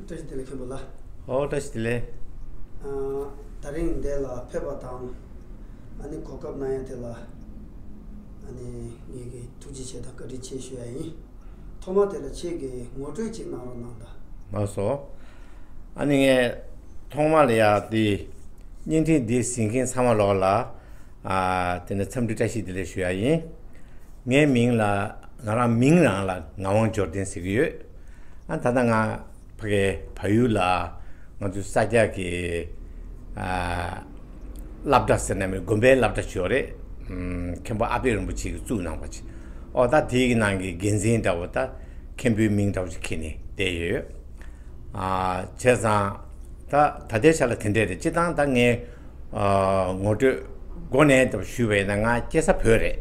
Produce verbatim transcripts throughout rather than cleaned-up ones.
བཀྲ་ཤིས་བདེ་ལེགས་མཁན་པོ་ལགས། ཨོ་བཀྲ་ཤིས་བདེ་ལེགས། ཨ། ད་རིང་འདི་ལ་ཕེབས་པ་དང་། ཨ་ནི་གོ་སྐབས་གནང་ཡ་དེ་ལ། ཨ་ནི་ངེད་ཀྱིས་ཐུགས་རྗེ་ཆེ་དང་བཀའ་དྲིན་ཆེ་ཞུ་ཡ་ཡིན། ཐོག་མ་དེ་ལ་ཁྱེད་ཀྱིས་ངོ་སྤྲོད་ཅིག་གནང་རོགས་གནང་དང་། ལགས་སོ། ཨ་ནི་ངས་ཐོག་མ་ལ་ཡ་དེ་བརྙན་འཕྲིན་འདི་གཟིགས་མཁན་ཚང་མ་ལོག་ལ། ཨ། དེ་ནས་འཚམས་འདྲི་བཀྲ་ཤིས་བདེ་ལེགས་ཞུ་ཡ་ཡིན། ངའི་མིང་ལ། ང་རང་མིང་རང་ལ་ངག་དབང་འབྱོར་ལྡན་ཟེར་གྱི་ཡོད། ཨ། ད་ལྟ་ང་ཕ་གིའི་བལ་ཡུལ་ལ་ང་ཚོའི་ས་སྐྱ་གི། ཨ། སློབ་གྲྭ་ཟེར་ན་མི་དགོན་པའི་སློབ་གྲྭ་ཞིག་ཡོད་རེད། ཨམ། མཁན་པོ་ཨ་པད་རིན་པོ་ཆེ་གིས་བཙུགས་གནང་བ་ཅིག་ཨོ་ད་དེའི་གི་ནང་གི་འགན་འཛིན་འདྲ་བོ། ད་མཁན་པོའི་མིང་འདྲ་བོ་ཅིག་འཁྱེར་ནས་བསྡད་ཡོད། ཨ། བྱས་ཙང་ད་ད་ལྟའི་ཆ་ལ་དེ་འདྲས་རེད། སྤྱིར་བཏང་ད་ངས། ཨ། ངོ་སྤྲོད་འགོ་ནས་ད་ཞུས་པ་ཡིན་ན། ང་སྐྱེས་ས་བོད་རེད།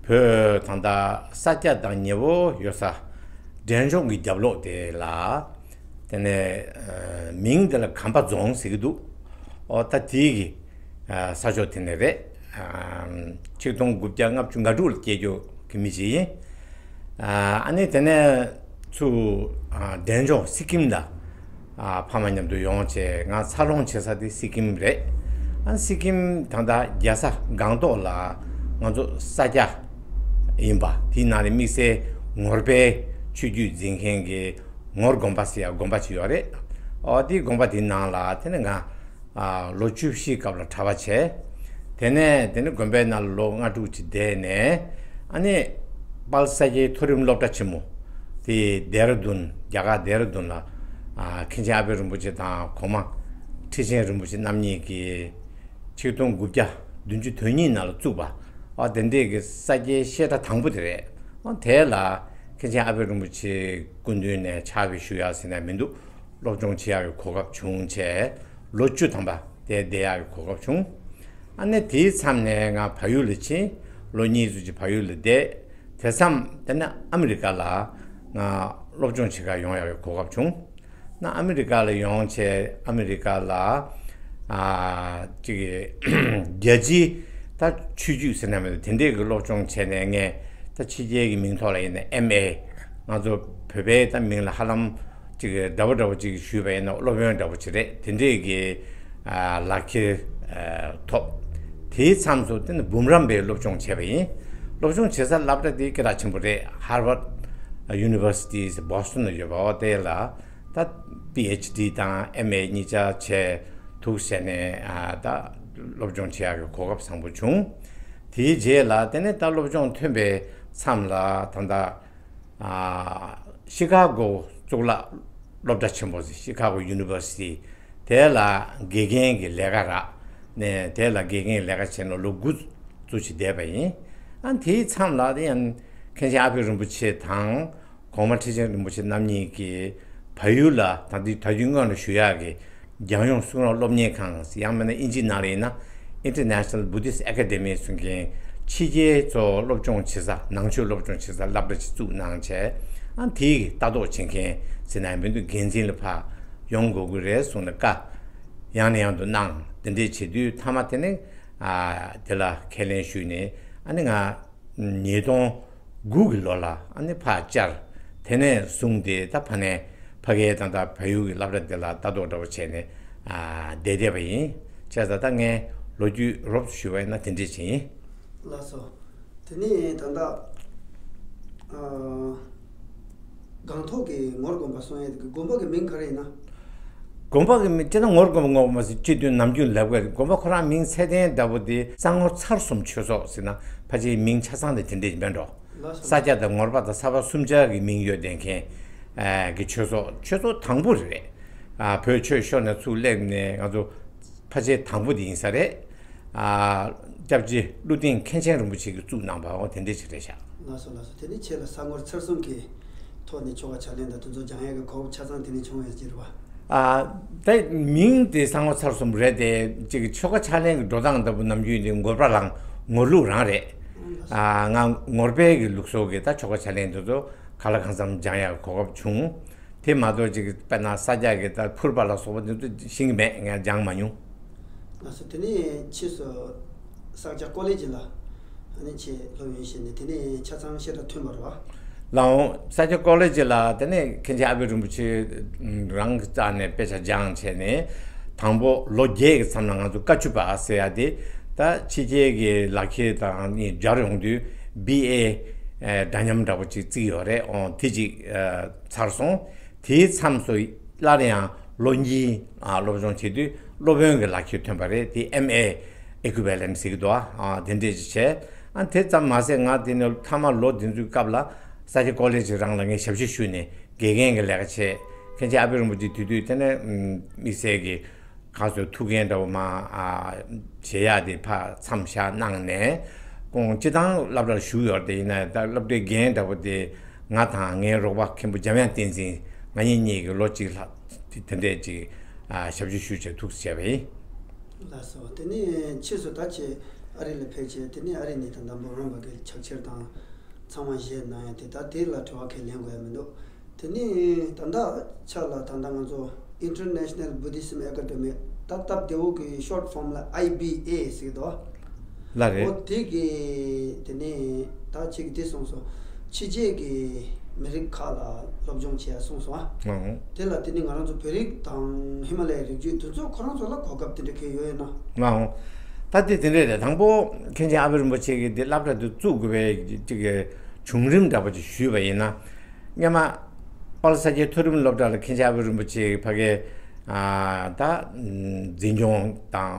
བོད་ད་ལྟ་ས་སྐྱ་དང་ཉེ་བོ་ཡོད་ས་འབྲས་ལྗོངས་ཀྱི་རྒྱབ་ལོགས་དེ་ལ། དེ་ནས། ཨ། མིང་དེ་ལ་གམ་པ་རྫོང་ཟེར་གྱི་འདུག་ཨོ་ད་དེའི་གི། ཨ། ས་ཕྱོགས་དེ་ནས་རེད། ཨ། ཆིག་སྟོང་དགུ་བརྒྱ་ལྔ་བཅུ་ང་དྲུག་ལ་སྐྱེས་རྒྱུ་གི་མི་ཞིག་ཡིན། ཨ། ཨ་ནི་དེ་ནས་ཚུར། ཨ། འབྲས་ལྗོངས་སི་ཀིམ་ལ། ཨ། ཕ་མ་མཉམ་དུ་ཡོང་བྱས། ང་འཚར་ལོངས་བྱེད་ས་དེ་སི་ཀིམ་རེད། ཨ། སི་ཀིམ་ད་ལྟ་རྒྱལ་ས་སྒང་ཏོག་ལ་ང་ཚོ་ས་སྐྱ་ཡིན་པ། དེའི་ནང་ལ་དམིགས་བསལ་ངོར་པའི་ཆོས་བརྒྱུད་འཛིན་མཁན་གྱི་ངོར་དགོན་པ་ཟེར་ཡ་དགོན་པ་ཅིག་ཡོད་རེད། ཨོ་དེའི་དགོན་པ་དེའི་ནང་ལ་དེ་ནས་ང་། ཨ། ལོ་བཅུ་བཞིའི་སྐབས་ལ་གྲྭ་པ་བྱས། དེ་ནས་དེ་ནས་དགོན་པའི་ནང་ལ་ལོ་ལྔ་དྲུག་ཅིག་བསྡད་ནས། ཨ་ནི་དཔལ་ས་སྐྱའི་མཐོ་རིམ་སློབ་གྲྭ་ཆེན་མོ་དེ་ལྡེ་ར་ལྡུན། རྒྱ་གར་ལྡེ་ར་ལྡུན་ལ། ཨ། མཁན་ཆེན་ཨ་པད་རིན་པོ་ཆེ་དང་གོང་མ་ཁྲི་ཆེན་རིན་པོ་ཆེ་རྣམ་གཉིས་ཀྱིས་ཆིག་སྟོང་དགུ་བརྒྱ་བདུན་ཅུ་དོན་གཉིས་ནང་ལ་བཙུགས་པ། ཨ། དེ་འདྲས་ཀྱི་ས་སྐྱའི་བཤད་གྲྭ་དང་པོ་དེ་རེད། ཨ། དེ་ལ་མཁན་ཆེན་ཨ་པད་རིན་པོ་ཆེའི་སྐུ་མདུན་ནས་ཕྱག་དཔེ་ཞུ་ཡག་ཟེར་ན་མི་འདུག་སློབ་སྦྱོང་བྱེད་ཡག་གི་གོ་སྐབས་བྱུང་བྱས། ལོ་བཅུ་ཐམ་པ་དེ་བསྡད་ཡག་གི་གོ་སྐབས་བྱུང་། ཨ་ནི་དེའི་མཚམས་ནས་ང་བལ་ཡུལ་ལ་ཕྱིན། ལོ་གཉིས་ཙམ་ཅིག་བལ་ཡུལ་ལ་བསྡད། དེ་མཚམས་དེ་ནས་ཨ་མི་རི་ཀ་ལ་ང་སློབ་སྦྱོང་བྱེད་གར་ཡོང་ཡག་གི་གོ་སྐབས་བྱུང་། ན་ཨ་མི་རི་ཀ་ལ་ཡོང་བྱས། ཨ་མི་རི་ཀ་ལ། ཨ། ཅིག་རྒྱལ་སྤྱིའི་ད་ཆོས་བརྒྱུད་ཟེར་ན་མེད། དེ་འདྲས་ཀྱི་སློབ་སྦྱོང་བྱས་ནས། ངས་ད་ཕྱི་རྒྱལ་གྱི་མིང་ཐོག་ལ་ཡིན་ན་ཨེམ་ཨེ། ང་ཚོ་བོད་པའི་ད་མིང་ལ་ཧ་ལམ་ཅིག་འདྲ་བོ་འདྲ་བོ་ཅིག་ཞུས་པ་ཡིན་ན། སློབ་ཡོན་འདྲ་བོ་ཅིག་རེད། དེ་འདྲས་ཀྱི། ཨ། ལག་ཁྱེར། ཨ། ཐོབ། དེའི་མཚམས་སུ་དེ་ནི་འབུམ་རམས་པའི་སློབ་སྦྱོང་བྱས་པ་ཡིན། སློབ་སྦྱོང་བྱེད་ས་སློབ་གྲྭ་དེ་སྐད་གྲགས་ཆེན་པོ་རེད། Harvard University ཟེར་Boston ལ་ཡོད་པ། འོ་དེ་ལ་ད་པི་ཨེཆ་ཌི་དང་ཨེམ་ཨེ་གཉིས་ཆ་བྱས། ཐུགས་བྱས་ནས། ཨ། ད་སློབ་སྦྱོང་བྱེད་ཡག་གི་གོ་སྐབས་བཟང་པོ་བྱུང་། དེའི་རྗེས་ལ་དེ་ནས་ད་སློབ་སྦྱོང་ཐོན་པའི་མཚམས་ལ་ད་ལྟ། ཨ། ཤི་ཀ་གོ་གཙུག་ལག་སློབ་གྲྭ་ཆེན་པོ་ཟེར། Chicago University དེ་ལ་དགེ་རྒན་གྱི་ལས་ཀ་རག་ནས། དེ་ལ་དགེ་རྒན་གྱི་ལས་ཀ་བྱས་ནས་ལོ་དགུ་ཙམ་ཅིག་བསྡད་པ་ཡིན། ཨ། དེའི་མཚམས་ལ་དེ་ཡང་མཁན་ཆེན་ཨ་པད་རིན་པོ་ཆེ་དང་གོང་མ་ཁྲི་ཆེན་རིན་པོ་ཆེ་རྣམ་གཉིས་ཀྱིས་བལ་ཡུལ་ལ་ད་ལྟའི་ད་ལྟའི་སྔོན་ལ་ཞུ་ཡག་གི་རྒྱལ་ཡོངས་གསུང་རབ་སློབ་གཉེར་ཁང་། ཡང་མིན་ན་ཨིན་ཇིའི་ནང་ལ་ཡིན་ན་International Buddhist Academy ཟེར་མཁན། ཕྱི་རྒྱལ་ཚོ་སློབ་སྦྱོང་བྱེད་ས། ནང་ཆོས་སློབ་སྦྱོང་བྱེད་ས་སློབ་གྲྭ་ཅིག་བཙུགས་གནང་བྱས། ཨ། དེའི་ལྟ་རྟོག་བྱེད་མཁན་ཟེར་ན་མི་འདུག་འགན་འཛིན་ལ་ཕར་ཡོང་དགོས་ཀྱི་རེད་གསུངས་ནས་བཀའ་ཡང་ནས་ཡང་དུ་གནང་། དེ་འདྲས་བྱེད་དུས་མཐའ་མ་དེ་ནས། ཨ། དེ་ལ་ཁས་ལེན་ཞུས་ནས། ཨ་ནི་ང་ཉིས་སྟོང་དགུ་གི་ལོ་ལ་ཨ་ནི་ཕར་བཅར། དེ་ནས་བཟུང་སྟེ་ད་ཕ་ནས་ཕ་གིའི་ད་ལྟ་བལ་ཡུལ་གྱི་སློབ་གྲྭ་འདི་ལ་ལྟ་རྟོག་འདྲ་བོ་བྱས་ནས། ཨ། བསྡད་བསྡད་པ་ཡིན། བྱས་ཙང་ད་ངས་ལོ་རྒྱུས་རོབ་ཙམ་ཞུས་པ་ཡིན་ན་དེ་འདྲས་ཅིག་ཡིན། ལགས་སོ། དེ་ནས་ད་ལྟ། ཨ། སྒང་ཏོག་གི་ངོར་དགོན་པ་གསུང་ཡས་དེ་གི་དགོན་པ་གི་མིང་ག་རེ་ཡིན་ན། དགོན་པ་གི་མིང་སྤྱིར་ན་ངོར་དགོན་པ། ངོར་དགོན་པ་ཟེར་སྤྱི་དོན་ནམ་རྒྱུན་ལབ་གི་རེད། དགོན་པ་ཁོ་རང་མིང་ཚད་ལྡན་འདྲ་བོ་དེ་ས་ངོར་ཚར་གསུམ་ཆོས་ཚོགས་ཟེར་ན། ཕལ་ཆེར་མིང་ཆ་ཚང་དེ་དེ་འདྲས་ཡིན་པ་འགྲོ། ལགས་སོ། ས་སྐྱ་དང་ངོར་པ་དང་ས་པ་གསུམ་ཆར་གྱི་མིང་ཡོད་བསྡད་མཁན། ཨ། གི་ཆོས་ཚོགས། ཆོས་ཚོགས་དང་པོ་རེད། ཨ། བོད་ཆོས་ཤོར་ནས་ཚུར་སླེབས་ནས་ང་ཚོ་ཕལ་ཆེར་དང་པོ་དེ་ཡིན་ས་རེད། ཨ། སྐྱབས་རྗེ་ཀླུ་ལྡིང་མཁན་ཆེན་རིན་པོ་ཆེ་གིས་བཙུགས་གནང་པ། འོ་དེ་འདྲས་ཅིག་རེད་ཤག་ལགས་སོ། ལགས་སོ། དེ་ནི་ཁྱེད་ལ་ས་ངོར་ཚར་གསུམ་གྱི་ཐོག་ནས་ཆོ་ག་ཕྱག་ལེན་དང་དེ་ཚོ་སྦྱང་ཡག་གི་གོ་སྐབས་ཆ་ཚང་དེ་ནས་བྱུང་བའི་ཕྱིར་བ། ཨ། ད་མིང་དེ་ས་ངོར་ཚར་གསུམ་རེད་དེ། ཅིག་ཆོ་ག་ཕྱག་ལེན་གྱི་འགྲོ་སྟངས་ལྟ་བུ་ནམ་རྒྱུན་དེ་ངོར་པ་རང་ངོར་ལུགས་རང་རེད། ཨ། ང་ངོར་པའི་གི་ལུགས་སྲོལ་གྱི་ད་ཆོ་ག་ཕྱག་ལེན་དེ་ཚོ་གང་ལ་གང་འཚམ་སྦྱང་ཡག་གི་གོ་སྐབས་བྱུང་། དེ་མ་གཏོགས་ཅིག་དཔེར་ན་ས་སྐྱ་གི་ད་ཕུར་པ་ལ་སོགས་པ་དེ་ཚོ་ཤེས་ཀྱི་མེད། ངས་སྦྱངས་མ་མྱོང་། ལགས་སོ། དེ་ནས་ཕྱིས་སུ་ས་སྐྱ་ཀོ་ལེ་ཇི་ལ་ཨ་ནི་ཆེད་སློབ་ཡོན་བྱས་ནས། དེ་ནས་ཆ་ཚང་བཤད་གྲྭ་ཐོན་པ་རེད་བ། ལའང་ས་སྐྱ་ཀོ་ལེ་ཇི་ལ་དེ་ནས་མཁན་ཆེན་ཨ་བེ་རིན་པོ་ཆེ་རང་གི་རྩ་ནས་དཔེ་ཆ་སྦྱངས་བྱས་ནས། དང་པོ་ལོ་བརྒྱད་ཀྱི་མཚམས་ལ་ང་ཚོ་བཀའ་བཅུ་པ་ཟེར་ཡ་དེ། ད་ཕྱི་རྒྱལ་གྱི་ལག་ཁྱེར་དང་ནི་སྦྱར་ཡོང་དུས་བི་ཨེ་འདྲ་མཉམ་འདྲ་པོ་ཅིག་བརྩིས་ཡོད་རེད། འོང་དེ་ཅིག་ཚར་སོང་། དེའི་མཚམས་སུ་སླར་ཡང་ལོ་གཉིས་ཨ་སློབ་སྦྱོང་བྱེད་དུས་སློབ་དཔོན་གྱི་ལག་ཁྱེར་ཐོན་པ་རེད། དེ་ཨེམ་ཨེ་ཨི་ཀུ་ཝེ་ལེན་ཊི་ཟེར་གྱི་འདུག་ཨ་དེ་འདྲས་ཅིག་བྱས། ཨ་དེ་ཙམ་མ་ཟད་ང་དེ་ནས་མཐའ་མ་ལོ་དེ་ཚོའི་སྐབས་ལ་ས་སྐྱ་ཀོ་ལེ་ཇི་རང་ལ་ངས་ཞབས་ཕྱི་ཞུས་ནས་དགེ་རྒན་གྱི་ལས་ཀ་བྱས། མཁན་ཆེན་ཨ་བེ་རིན་པོ་ཆེ་དེ་དུས་དེ་ནས་དམིགས་བསལ་གྱི་གང་ཟེར་ཐུགས་འགན་འདྲ་བོ་མ་ཨ་བྱེད་ཡག་དེ་ཕར་མཚམས་བཞག་གནང་ནས། ཁོང་སྤྱི་བཏང་སློབ་གྲྭར་ཞུགས་ཡོད་རེད། དེ་ཡིན་ན་ད་སློབ་གྲྭའི་འགན་འདྲ་བོ་དེ་ང་དང་ངའི་རོགས་པ་མཁན་པོ་འཇམ་དབྱངས་བསྟན་འཛིན། ང་གཉིས་གཉིས་ཀྱིས་ལོ་གཅིག་ལྷག་དེ་དེ་འདྲས་ཅིག་ཨ་ཞབས་ཕྱི་ཞུས་བྱས་ཐུགས་རྗེ་ཆེ་བ་ཡིན། ལགས་སོ། དེ་ནས་ཕྱིས་སུ་ད་ཁྱེད་ཨ་རི་ལ་ཕེབས་བྱས། དེ་ནས་ཨ་རི་ནས་ད་ལྟ་འབུམ་རམས་པ་གི་ཕྱག་འཁྱེར་དང་ཚང་མ་བཞེས་གནང་ཡ་དེ། ད་དེ་ལ་དྲི་བ་གང་ཡང་ལེན་དགོས་ཡ་མི་འདུག་དེ་ནས་ད་ལྟ་ཆ་ལ་ད་ལྟ་ང་ཚོ་International Buddhism Academy། ད་སྟབས་བདེ་བོ་གི་ཤོཊ་ཕོམ་ལ་ཨའི་བི་ཨེ་ཟེར་གྱི་འདུག་ལགས་རེད། འོ་དེ་གི་དེ་ནས་ད་ཁྱེད་ཀྱིས་དེ་གསུངས་སོང་། ཕྱི་རྒྱལ་གྱི་མི་རིགས་ཁག་ལ་སློབ་སྦྱོང་བྱེད་ཡ་གསུངས་སོང་ཨ། ཨང་། དེ་ལ་དེ་ནི་ང་རང་ཚོ་བོད་རིགས་དང་ཧི་མ་ལ་ཡའི་རིགས་རྒྱུད་དེ་ཚོ་ཁོ་རང་ཚོ་ལ་གོ་སྐབས་དེ་འདྲ་གང་ཡང་ཡོད་ཡོད་ན། ཨང་། ད་དེ་དེ་འདྲ་རེད། དང་པོ་མཁན་ཆེན་ཨ་བེ་རིན་པོ་ཆེ་གིས་འདི་སློབ་གྲྭ་དེ་བཙུགས་དགོས་པའི་ཅིག་གི་བྱུང་རིམ་འདྲ་པོ་ཅིག་ཞུས་པ་ཡིན་ན། སྔོན་མ་དཔལ་ས་སྐྱའི་མཐོ་རིམ་སློབ་གྲྭ་ལ་མཁན་ཆེན་ཨ་བེ་རིན་པོ་ཆེ་ཕ་གིའི་ཨ་ད་འཛིན་སྐྱོང་དང་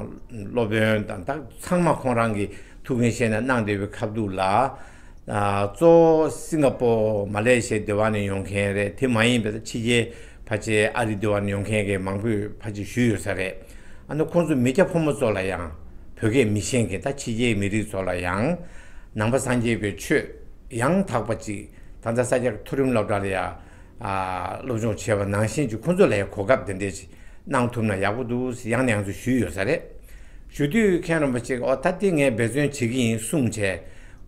སློབ་དཔོན་དང་ད་ཚང་མ་ཁོང་རང་གི་ཐུགས་འགན་བཞེས་ནས་གནང་བསྡད་པའི་ཁ་ཐུག་ལ། ཨ་གཙོ་བོ་སིང་ག་པོར་མ་ལེ་ཤི་ཡ་འདི་བ་ནས་ཡོང་མཁན་རེད། དེ་མ་ཡིན་པའི་ཕྱི་རྒྱལ་ཕལ་ཆེར་ཨ་རི་འདི་བ་ནས་ཡོང་མཁན་གྱི་མང་པོས་ཕལ་ཆེར་ཞུས་ཡོད་ས་རེད། ཨ་ནི་ཁོང་ཚོ་མི་སྐྱ་ཕོ་མོ་ཚོ་ལ་ཡང་། བོད་སྐད་མི་ཤེས་མཁན་ད་ཕྱི་རྒྱལ་མི་རིགས་ཚོ་ལ་ཡང་། ནང་པ་སངས་རྒྱས་པའི་ཆོས་ཡང་དག་པ་ཅིག་ད་ལྟ་ས་སྐྱ་མཐོ་རིམ་སློབ་གྲྭ་ལ་ཡང་། ཨ་སློབ་སྦྱོང་བྱས་པ་ནང་བཞིན་གྱི་ཁོང་ཚོ་ལ་ཡང་གོ་སྐབས་དེ་འདྲས་ཅིག་གནང་ཐུབ་ན་ཡག་པོ་འདུག་ཟེར་ཡང་ནས་ཡང་དུ་ཞུས་ཡོད་ས་རེད། ཞུ་དུས་མཁན་རིན་པོ་ཆེ་གིས་ཨོ་ད་དེ་ངས་འབད་བརྩོན་བྱེད་ཀྱི་ཡིན་གསུངས་བྱས།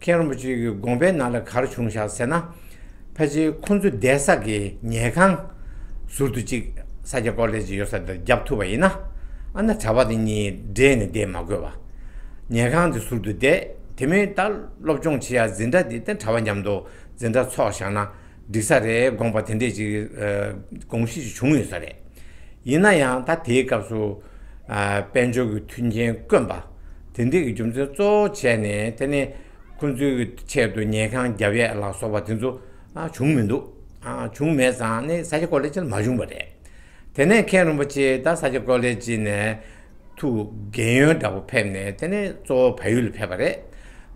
མཁན་རིན་པོ་ཆེ་གི་དགོངས་པའི་ནང་ལ་ག་རེ་བྱུང་ཤག་ཟེར་ན། ཕལ་ཆེར་ཁོང་ཚོ་བསྡད་ས་གི་ཉལ་ཁང་ཟུར་དུ་གཅིག་ས་སྐྱ་ཀོ་ལེ་ཇི་ཡོད་ས་དེར་བརྒྱབ་ཐུབ་པ་ཡིན་ན། ཨ་ན་གྲྭ་པ་དེ་གཉིས་འབྲེལ་ནས་བསྡད་མ་དགོས་པ། ཉལ་ཁང་དེ་ཟུར་དུ་བསྡད། དེ་མིན་ད་སློབ་སྦྱོང་བྱེད་ཡ་འཛིན་གྲྭ་དེ་ད་གྲྭ་པ་མཉམ་དུ་འཛིན་གྲྭ་ཚོགས་བཞག་ན་འགྲིག་ས་རེད་དགོངས་པ་དེ་འདྲས་ཅིག་ཨ་དགོངས་གཞི་ཅིག་བྱུང་ཡོད་ས་རེད། ཡིན་ན་ཡང་ད་དེའི་སྐབས་སུ་ཨ་དཔལ་འབྱོར་གྱི་མཐུན་རྐྱེན་དཀོན་པ་དེ་འདྲས་ཀྱི་རྒྱུ་མཚན་གཙོ་བོ་བྱས་ནས། དེ་ནས་ཁོང་ཚོའི་ཆེད་དུ་ཉལ་ཁང་རྒྱབ་ཡས་ལ་སོགས་པ་དེ་ཚོ་ཨ་བྱུང་མི་འདུག་ཨ་བྱུང་མེད་ཙང་ནི་ས་སྐྱ་ཀོ་ལེ་ཇི་ལ་མ་བྱུང་བ་རེད། དེ་ནས་མཁན་རིན་པོ་ཆེ་ད་ས་སྐྱ་ཀོ་ལེ་ཇི་ནས་ཐུགས་རྒན་ཡོལ་འདྲ་པོ་ཕེབས་ནས། དེ་ནས་གཙོ་བོ་བལ་ཡུལ་ལ་ཕེབས་པ་རེད།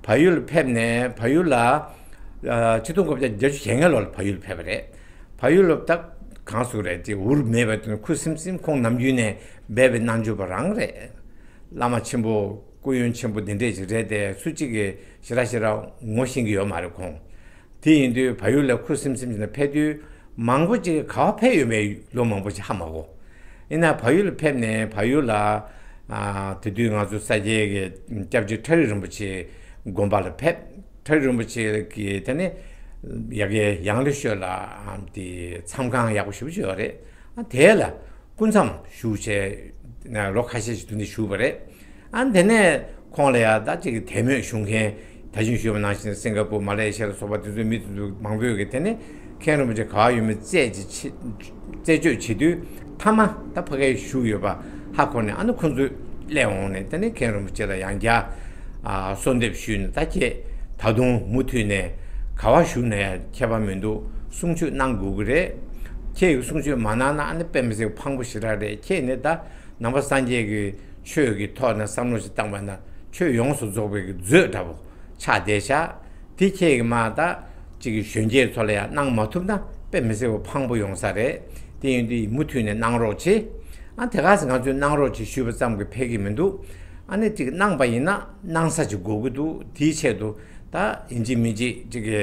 བལ་ཡུལ་ལ་ཕེབས་ནས་བལ་ཡུལ་ལ་ཨ་ཆིག་སྟོང་དགུ་བརྒྱ་བརྒྱད་ཅུ་གྱ་ལྔ་ལོ་ལ་བལ་ཡུལ་ལ་ཕེབས་པ་རེད། བལ་ཡུལ་ལ་ད་གང་ཟེར་རེད། དེ་འུར་མེད་པའི་དོན་ཁུ་སིམ་སིམ་ཁོང་ནམ་རྒྱུན་ནས་སྦས་པའི་རྣལ་འབྱོར་པ་རང་རེད། བླ་མ་ཆེན་པོ་སྐུ་ཡོན་ཆེན་པོ་འདི་འདྲས་ཅིག་རེད་དེ། སུ་གཅིག་གིས་ཞེ་དྲག་ཞེ་དྲག་ངོ་ཤེས་ཀྱི་ཡོད་མ་རེད་ཁོང་། དེ་ཡིན་དུས་བལ་ཡུལ་ལ་ཁུ་སིམ་སིམ་བྱས་ནས་ཕེབས་དུས། མང་པོ་ཅིག་ག་པར་ཕེབས་ཡོད་མེད་ལོ་མང་པོ་ཅིག་ཧ་མ་གོ། ཡིན་ན་བལ་ཡུལ་ལ་ཕེབས་ནས་བལ་ཡུལ་ལ་ཨ་དེ་དུས་ང་ཚོ་ས་སྐྱའི་གི་སྐྱབས་རྗེ་ཁྲ་རི་རིན་པོ་ཆེ་དགོན་པ་ལ་ཕེབས། ཁྲ་རི་རིན་པོ་ཆེ་གི་དེ་ནས་ཡ་གི་ཡང་ལེ་ཤོད་ལ་ཨ་དེ་མཚམས་ཁང་ཡག་པོ་ཞེ་པོ་ཅིག་ཡོད་རེད། ཨ་དེ་ལ་སྐུ་མཚམས་བཞུགས་བྱས་ལོ་ཁ་ཤས་ཤིག་དེ་ནས་བཞུགས་པ་རེད། ཨ་དེ་ནས་ཁོང་ལ་ཡ་ད་ཅིག་གི་དད་མོས་ཞུ་མཁན། ད་གིན་ཞུས་པ་ནང་བཞིན་སིང་ག་པུར་མ་ལེ་ཤི་ཡ་ལ་སོགས་པ་དེ་ཚོའི་མི་དེ་ཚོ་མང་པོས་གི་དེ་ནས་མཁན་རིན་པོ་ཆེ་ག་པར་ཡོད་མེད་རྩད་ཅིག་རྩད་གཅོད་བྱེད་དུས། མཐའ་མ་ད་ཕ་གིར་བཞུགས་ཡོད་པ་ཧ་གོ་ནས། ཨ་ནི་ཁོང་ཚོས་སླེབས་འོང་ནས་དེ་ནས་མཁན་རིན་པོ་ཆེ་ལ་ཡང་བསྐྱར་ཨ་གསོལ་འདེབས་ཞུས་ནས། ད་ཁྱེད་ད་དུང་མུ་མཐུད་ནས་ག་པར་བཞུགས་ན་ཡང་ཁྱད་པར་མི་འདུག་གསུང་ཆོས་གནང་དགོས་ཀྱི་རེད། ཁྱེད་ཀྱིས་གསུང་ཆོས་མ་གནང་ན་ཨ་ནི་དཔེ་མི་སྲིད་པ་ཕངས་པོ་ཞེ་དྲག་རེད། ཁྱེད་ནི་ད་ནང་པ་སངས་རྒྱས་ཀྱི་ཆོས་ཀྱི་ཐོག་ནས་བསམ་བློ་ཞིག་བཏང་བ་ན་ཆོས་ཡོངས་སུ་རྫོགས་པའི་གི་མཛོད་འདྲ་པོ་ཆགས་བསྡད་ཤག་དེ་ཁྱེད་ཀྱིས་མ་ད་ཅིག་གི་གཞོན་སྐྱེས་ཚོ་ལ་ཡང་གནང་མ་ཐུབ་ན་དཔེ་མི་སྲིད་པ་ཕངས་པོ་ཡོང་ས་རེད། དེ་ཡིན་དུས་མུ་མཐུད་ནས་གནང་རོགས་བྱེད། ཨ་དེ་ག་ས་ང་ཚོས་གནང་རོགས་བྱེད་ཞུས་པ་ཙམ་གྱིས་ཕན་གྱི་མི་འདུག་ཨ་ནི་ཅིག་གནང་པ་ཡིན་ན་གནང་ས་ཅིག་དགོས་ཀྱི་འདུག་དེའི་ཆེད་དུ་ད་ཡིན་གཅིག་མིན་གཅིག་ཅིག་གི་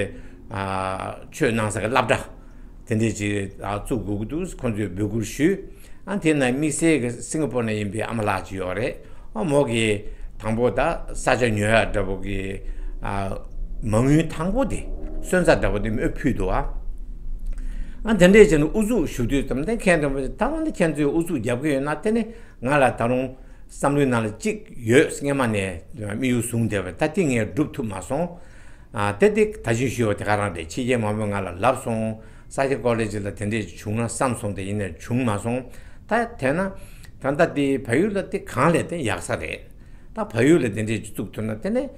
ཨ་ཆོས་གནང་ས་གི་སློབ་གྲྭ་དེ་འདྲས་ཅིག་ཨ་བཙུགས་དགོས་ཀྱི་འདུག་ཁོང་ཚོས་འབོད་སྐུལ་ཞུས། ཨ་དེ་ན་དམིགས་བསལ་གྱི་སིང་ག་པོར་ནས་ཡིན་པའི་ཨ་མ་ལགས་ཅིག་ཡོད་རེད། ཨ་མོ་གིས་དང་པོ་ད་ས་ཆ་ཉོ་ཡག་འདྲ་པོ་གི་ཨ་མ་དངུལ་དང་པོ་དེ་སོན་རྩ་འདྲ་པོ་དེ་མོས་ཕུལ་འདུག་ཨ་ཨ་དེ་འདྲས་བྱས་ནས་ཨུ་ཚུགས་ཞུ་དུས་ཙམ་དེ་མཁན་འདྲ་པོ་ད་འོ་ན་ཁྱེད་ཚོས་ཨུ་ཚུགས་རྒྱབ་ཀྱི་ཡོད་ན། དེ་ནི་ང་ལ་ད་རུང་བསམ་བློའི་ནང་ལ་གཅིག་ཡོད། སྔོན་མ་ནས་དམིགས་ཡུལ་བཟུང་བསྡད་པ་ད་དེ་ངས་འགྲུབ་ཐུབ་མ་སོང་། ཨ་དེ་དེ་ད་གིན་ཞུས་པ་དེ་ག་རང་རེད། ཕྱི་རྒྱལ་མང་པོས་ང་ལ་ལབ་སོང་། ས་སྐྱ་ཀོ་ལེ་ཇི་ལ་དེ་འདྲས་བྱུང་ན་བསམ་སོང་། དེ་ཡིན་ནའི་བྱུང་མ་སོང་། ད་དེ་ན་ད་ལྟ་དེ་བལ་ཡུལ་ལ་དེ་གང་ལས་དེ་ཡག་ས་རེད། ད་བལ་ཡུལ་ལ་དེ་འདྲས་བཙུགས་ཐུབ་ན་དེ་ནས་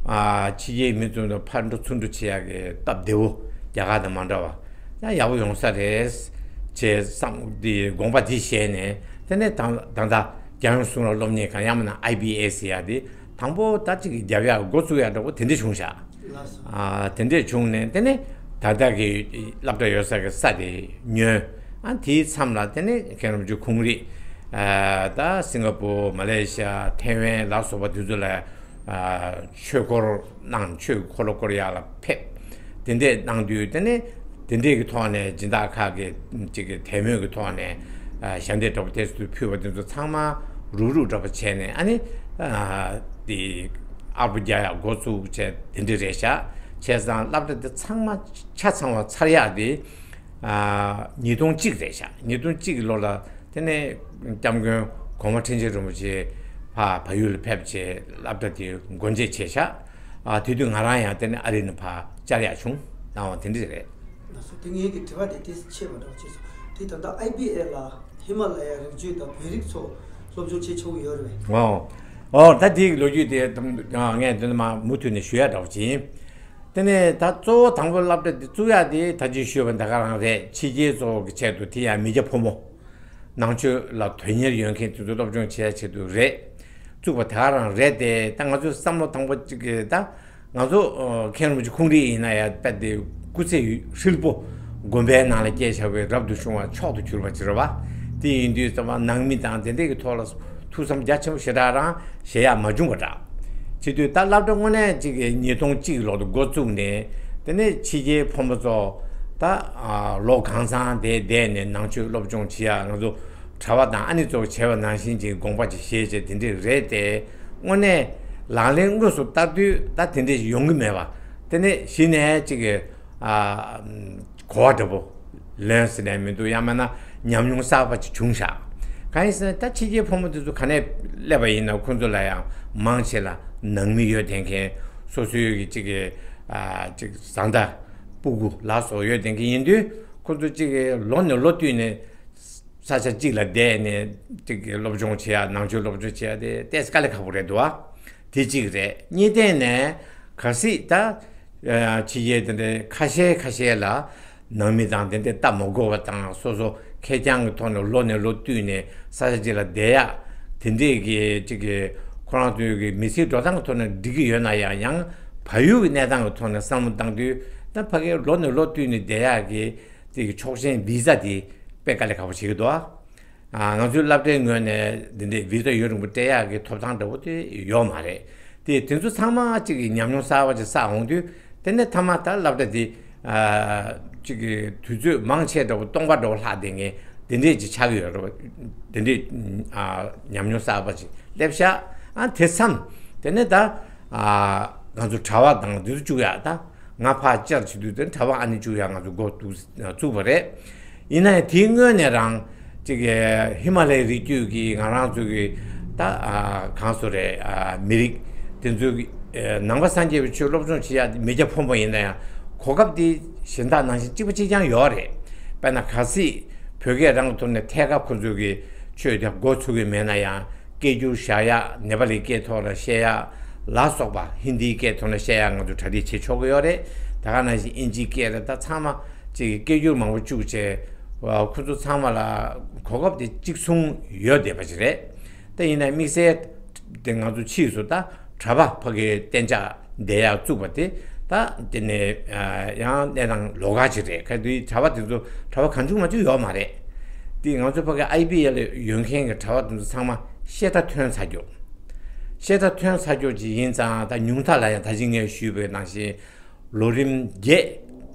ཨ་ཕྱི་རྒྱལ་མི་ཚོ་ཕར་འགྲོ་ཚུར་འགྲོ་བྱེད་ཡག་གི་སྟབས་བདེ་བོ་རྒྱ་གར་དང་མ་འདྲ་བ་ཡང་ཡག་པོ་ཡོང་ས་རེད་ཅེས་བསམ་དེ་དགོངས་པ་དེ་བཞེས་ནས། དེ་ནས་ད་ད་ལྟ་རྒྱལ་ཡོངས་གསུང་རབ་སློབ་གཉེར་ཁང་ཡང་མིན་ན་ཨའི་བི་ཨེ་སི་ཡ་དེ་དང་པོ་ད་ཅིག་རྒྱབ་ཡག་འགོ་བཙུགས་ཡག་འདྲ་པོ་དེ་འདྲས་བྱུང་ཤག་ཨ་དེ་འདྲས་བྱུང་ནས་དེ་ནས་ད་ལྟ་གི་སློབ་གྲྭ་ཡོད་ས་གི་ས་དེ་ཉོས། ཨ་དེའི་མཚམས་ལ་དེ་ནས་མཁན་རིན་པོ་ཆེ་ཁོང་རིགས་ཨ་ད་སིང་ག་པུར་མ་ལེ་ཤི་ཡ་ཐེ་ཝན་ལ་སོགས་པ་དེ་ཚོ་ལ་ཨ་ཆོས་འཁོར་གནང་། ཆོས་འཁོར་ལོ་བསྐོར་ཡག་ལ་ཕེབས། དེ་འདྲས་གནང་དུས་དེ་ནས་དེ་འདྲས་ཀྱི་ཐོག་ནས་སྦྱིན་བདག་ཁག་གི་ཅིག་གི་དད་མོས་ཀྱི་ཐོག་ནས་ཨ་ཞལ་འདེབས་འདྲ་པོ་དེ་ཚོ་ཕུལ་བ་དེ་ཚོ་ཚང་མ་རུག་རུག་འདྲ་པོ་བྱས་ནས། ཨ་ནི་ཨ་དེ་ཨར་པོ་རྒྱག་ཡག་འགོ་བཙུགས་བྱས་དེ་འདྲས་རེད་ཤག་བྱས་ཙང་སློབ་གྲྭ་དེ་ཚང་མ་ཆ་ཚང་བ་ཚར་ཡག་དེ་ཨ་ཉིས་སྟོང་གཅིག་རེད་ཤག་ཉིས་སྟོང་གཅིག་གི་ལོ་ལ་དེ་ནས་སྐྱབས་མགོན་གོང་མ་ཁྲི་ཆེན་རིན་པོ་ཆེ་ཕར་བལ་ཡུལ་ལ་ཕེབས་བྱས་སློབ་གྲྭ་དེ་སྒོ་འབྱེད་བྱས་ཤག་ཨ་དེ་དུས་ང་རང་ཡང་དེ་ནས་ཨ་རི་ནས་ཕར་བཅར་ཡག་བྱུང་། གནང་བ་དེ་འདྲས་རེད། ལགས་སོ། དེ་ངེད་ཀྱི་དྲི་བ་དེ་དེ་ཆད་པ་འདྲ་བོ་བྱས་སོང་། དེ་ད་ལྟ་ཨའི་བི་ཨེ་ལ་ཧི་མ་ལ་ཡ་རི་རྒྱུད་དང་བོད་རིགས་ཚོ་སློབ་སྦྱོང་བྱེད་ཆོག་གི་ཡོད་རེད་པས། ཨོ། ཨོ་ད་དེའི་ལོ་རྒྱུས་དེ་ད་ངས་དེ་ནས་མ་མུ་མཐུད་ནས་ཞུ་ཡག་འདྲ་བོ་ཅིག་ཡིན། དེ་ནས་ད་གཙོ་བོ་དང་པོ་སློབ་གྲྭ་དེ་བཙུགས་ཡག་དེ་ད་ཅི་ཞུས་པ་ད་ག་རང་རེད། ཕྱི་རྒྱལ་ཚོ་གི་ཆེད་དུ་དེ་ཡང་མི་སྐྱ་ཕོ་མོ། ནང་ཆོས་ལ་དོན་གཉེར་ཡོད་མཁན་དེ་ཚོ་སློབ་སྦྱོང་བྱེད་ཡ་ཆེད་དུ་རེད། བཙུགས་པ་དེ་ག་རང་རེད་དེ། ད་ང་ཚོའི་བསམ་བློ་དང་པོ་གཅིག་གི་ད་ང་ཚོ་ཨ་མཁན་རིན་པོ་ཆེ་ཁོང་རིགས་ཡིན་ན་ཡང་དཔེ་དེ་སྐུ་ཚེ་ཧྲིལ་པོ་དགོན་པའི་ནང་ལ་བསྐྱལ་བཞག་པའི་རབ་ཏུ་བྱུང་བ་མཆོག་ཏུ་གྱུར་པ་ཅིག་རེད་པ། དེ་ཡིན་དུས་ཙམ་པ་ནང་མི་དང་དེ་འདྲས་ཀྱི་ཐོག་ལ་ཐུགས་བསམ་རྒྱ་ཆེན་པོ་ཞེ་དྲག་རང་བཞེས་ཡག་མ་བྱུང་བ་འདྲ། བྱེད་དུས་ད་སློབ་གྲྭ་དངོས་གནས་གཅིག་གི་ཉིས་སྟོང་གཅིག་ལོ་དུ་འགོ་བཙུགས་ནས། དེ་ནས་ཕྱི་རྒྱལ་ཕོ་མོ་ཚོ་ད་ཨ་ལོ་གང་ཚང་དེ་བསྡད་ནས་ནང་ཆོས་སློབ་སྦྱོང་བྱེད་ཡག་ང་ཚོ་གྲྭ་པ་དང་ཨ་ནེ་ཚོ་བྱས་པ་ནང་བཞིན་གྱི་དགོངས་པ་ཅིག་བཞེས་བྱས་དེ་འདྲས་རེད་དེ། དངོས་གནས་ལག་ལེན་དངོས་སུ་བསྟར་དུས་ད་དེ་འདྲས་ཡོང་གི་མེད་པ། དེ་ནས་གཞི་ནས་གཅིག་གི་ཨ་གོ་བ་འདྲ་པོ། ལོན་ཟེར་ནས་མི་འདུག་ཡང་མིན་ན་ཉམས་མྱོང་གསར་པ་ཅིག་བྱུང་ཤག་གང་ཡིན་ཟེར་ན་ད་ཕྱི་རྒྱལ་ཕོ་མོ་དེ་ཚོ་ག་ནས་སླེབས་པ་ཡིན་ན་ཁོང་ཚོ་ལ་ཡང་མང་ཆེ་ལ་ནང་མི་ཡོད་བསྡད་མཁན། སོ་སོའི་གི་གཅིག་གི་ཨ་གཅིག་བཟའ་ཟླ་སྤུ་གུ་ལ་སོགས་ཡོད་བསྡད་མཁན་ཡིན་དུས། ཁོང་ཚོ་གཅིག་གི་ལོ་ནས་ལོ་བསྟུད་ནས་ས་ཆ་གཅིག་ལ་བསྡད་ནས་གཅིག་གི་སློབ་སྦྱོང་བྱེད་ཡ། ནང་ཆོས་སློབ་སྦྱོང་བྱེད་ཡ་དེ་ཏོག་ཙམ་དཀའ་ལས་ཁག་པོ་རེད་འདུག་ཨ། དེ་གཅིག་རེད། གཉིས་ཐད་ནས་གལ་སྲིད་ད་ཕྱི་རྒྱལ་དེ་འདྲའི་ཁ་ཤས་ཁ་ཤས་ལ་ནང་མི་དང་དེ་འདྲའི་ལྟ་མ་དགོས་པ་དང་། སོ་སོ་ཁེར་རྐྱང་གི་ཐོག་ནས་ལོ་ནས་ལོ་བསྟུད་ནས་ས་ཆ་གཅིག་ལ་བསྡད་ཡག་དེ་འདྲས་ཀྱི་གཅིག་གི་ཁོ་རང་ཚོའི་གི་མི་ཚེའི་འགྲོ་སྟངས་ཀྱི་ཐོག་ནས་འགྲིག་གི་ཡོད་ན་ཡང་། ཡང་བལ་ཡུལ་གྱི་གནས་སྟངས་ཀྱི་ཐོག་ནས་བསམ་བློ་བཏང་དུས། ད་ཕ་གིར་ལོ་ནས་ལོ་བསྟུད་ནས་བསྡད་ཡག་གི་དེ་གི་ཆོག་མཆན་བི་ཟ་དེ་དཔེ་དཀའ་ལས་ཁག་པོ་བྱེད་ཀྱི་འདུག་ཨ། ང་ཚོའི་སློབ་གྲྭའི་ངོས་ནས་འདི་འདྲའི་བི་ཟ་ཡུན་རིང་པོ་སྤྲད་ཡག་གི་ཐོབ་ཐང་འདྲ་པོ་དེ་ཡོད་མ་རེད། དེ་དེ་ཚོ་ཚང་མ་གཅིག་གི་ཉམས་མྱོང་གསར་པ་ཅིག་བསགས་འོང་དུས། དེ་ནས་མཐའ་མ་ད་སློབ་གྲྭ་དེ་ཨ་གཅིག་གི་དུས་ཚོད་མང་ཆེ་འདྲ་པོ་སྟོང་པ་འདྲ་པོ་ལྷག་བསྡད་མཁན་དེ་འདྲས་ཅིག་ཆགས་ཀྱི་ཡོད་རེད་པ། དེ་འདྲས་ཨ་ཉམས་མྱོང་གསར་པ་ཅིག་སླེབས་ཤག་ཨ་དེ་མཚམས་དེ་ནས་ད་ཨ་ང་ཚོ་གྲྭ་པ་དང་དེ་ཚོ་བཅུག་ཡག་ད། ང་ཕར་བཅར་བྱེད་དུས་དེ་གྲྭ་པ་ཨ་ནེ་བཅུག་ཡག་ང་ཚོ་འགོ་བཙུགས་པ་རེད། ཡིན་ན་ཡང་དེའི་སྔོན་ནས་རང་གཅིག་གི་ཧི་མ་ལ་ཡའི་རི་རྒྱུད་ཀྱི་ང་རང་ཚོ་གི་ད་ཨ་གང་སོ་རེད། ཨ་མི་རིགས་དེ་ཚོའི་གི་ཨ་ནང་པ་སངས་རྒྱས་པའི་ཆོས་སློབ་སྦྱོང་བྱེད་ཡག་མི་སྐྱ་ཕོ་མོ་ཡིན་ན་ཡང་གོ་སྐབས་དེ་གཞན་དག་ནང་བཞིན་གཅིག་པ་གཅིག་རྐྱང་ཡོད་རེད། དཔེར་ན་གལ་སྲིད་བོད་སྐད་རང་གི་ཐོག་ནས་ཐད་ཀར་ཁོ་ཚོ་གི་ཆོས་དེ་འགོ་ཚུགས་ཀྱི་མེད་ན་ཡང་། སྐད་སྒྱུར་བཞག་ཡག་ནེ་པ་ལི་སྐད་ཐོག་ལ་བཤད་ཡག་ལ་སོགས་པ། ཧིན་དིའི་སྐད་ཐོག་ལ་བཤད་ཡག་ང་ཚོ་གྲ་སྒྲིག་བྱེད་ཆོག་གི་ཡོད་རེད། ད་ག་ནང་བཞིན་ཨིན་ཇིའི་སྐད་ལ་ད་ཚང་མ་ཅིག་སྐད་སྒྱུར་མང་པོ་བཅུག་བྱས། ཁོ་ཚོ་ཚང་མ་ལ་གོ་སྐབས་དེ་གཅིག་མཚུངས་ཡོད་བསྡད་པ་ཅིག་རེད། ད་ཡིན་ན་དམིགས་བསལ་དེ་ང་ཚོ་ཕྱིས་སུ་ད་གྲྭ་པ་ཕ་གིའི་གཏན་འཇགས་བསྡད་ཡག་བཙུགས་པ་དེ། ད་དེ་ནས་ཡང་གནས་སྟངས་ལོགས་ཀ་ཅིག་རེད། ག་དུས་གྲྭ་པ་དེ་ཚོ་གྲྭ་པ་གང་བྱུང་མང་བྱུང་ཡོད་མ་རེད། དེ་ང་ཚོ་ཕ་གི་ཨའི་བི་ཨེལ་ཡོད་མཁན་གྱི་གྲྭ་པ་དེ་ཚོ་ཚང་མ་བཤད་གྲྭ་ཐོན་ཚར་རྒྱུ། བཤད་གྲྭ་ཐོན་ཚར་རྒྱུ་ཅིག་ཡིན་ཙང་། ད་ཉུང་མཐའ་ལ་ཡང་ད་ཅི་ངས་ཞུས་པའི་ནང་བཞིན་ལོ་རིམ་བརྒྱད་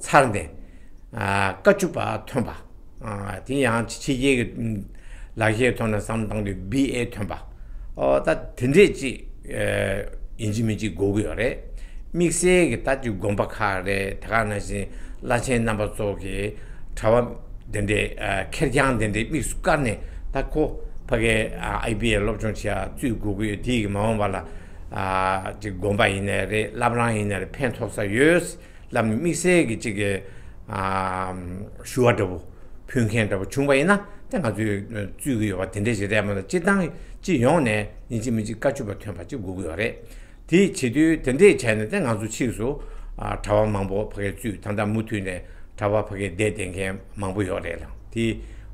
ཚར་ནས་ཨ་བཀའ་བཅུ་པ་ཐོན་པ། ཨ་དེ་ཡང་ཕྱི་རྒྱལ་གྱི་ལག་ཤེས་ཐོག་ནས་བསམ་བློ་བཏང་དུས་བི་ཨེ་ཐོན་པ། ཨོ་ད་དེ་འདྲས་ཅིག་ཨེ་ཡིན་གཅིག་མིན་གཅིག་དགོས་ཀྱི་ཡོད་རེད། དམིགས་བསལ་གྱི་ད་ཅིག་དགོན་པ་ཁག་རེད། དེ་ག་ནང་བཞིན་བླ་ཆེན་རྣམ་པ་ཚོ་གི་གྲྭ་པ་དེ་འདྲས་ཨ་ཁེར་རྐྱང་དེ་འདྲས་དམིགས་སུ་བཀར་ནས། ད་ཁོ་ཕ་གིའི་ཨ་ཨའི་བི་ཨེལ་སློབ་སྦྱོང་བྱེད་ཡག་བཙུགས་དགོས་ཀྱི་ཡོད། དེ་གི་མ་འོངས་པ་ལ་ ཨ་ཅིག་དགོན་པ་ཡིན་ནའི་རེད། བླ་བྲང་ཡིན་ནའི་རེད། ཕན་ཐོགས་ས་ཡོད་ལབ་ནས་དམིགས་བསལ་གྱི་ཅིག་གི་ཨ་ཞུ་བ་འདྲ་པོ་ཕུལ་མཁན་འདྲ་པོ་བྱུང་བ་ཡིན་ན། དེ་ང་ཚོས་རྩོད་ཀྱི་ཡོད་པ་དེ་འདྲས་ཞིག་རེད་མ་གཏོགས། སྤྱིར་བཏང་སྤྱི་ཡོངས་ནས་ཡིན་གཅིག་མིན་གཅིག་བཀའ་བཅུ་པ་ཐོན་པ་ཅིག་དགོས་ཀྱི་ཡོད་རེད། དེ་བྱེད་དུས་དེ་འདྲས་བྱས་ནས་དེ་ང་ཚོ་ཕྱིས་སུ་ཨ་གྲྭ་པ་མང་པོ་ཕ་གིར་བཙུགས། ད་ལྟ་མུ་མཐུད་ནས་གྲྭ་པ་ཕ་གིར་བསྡད་བསྡད་མཁན་མང་པོ་ཡོད་རེད་ལ། དེ་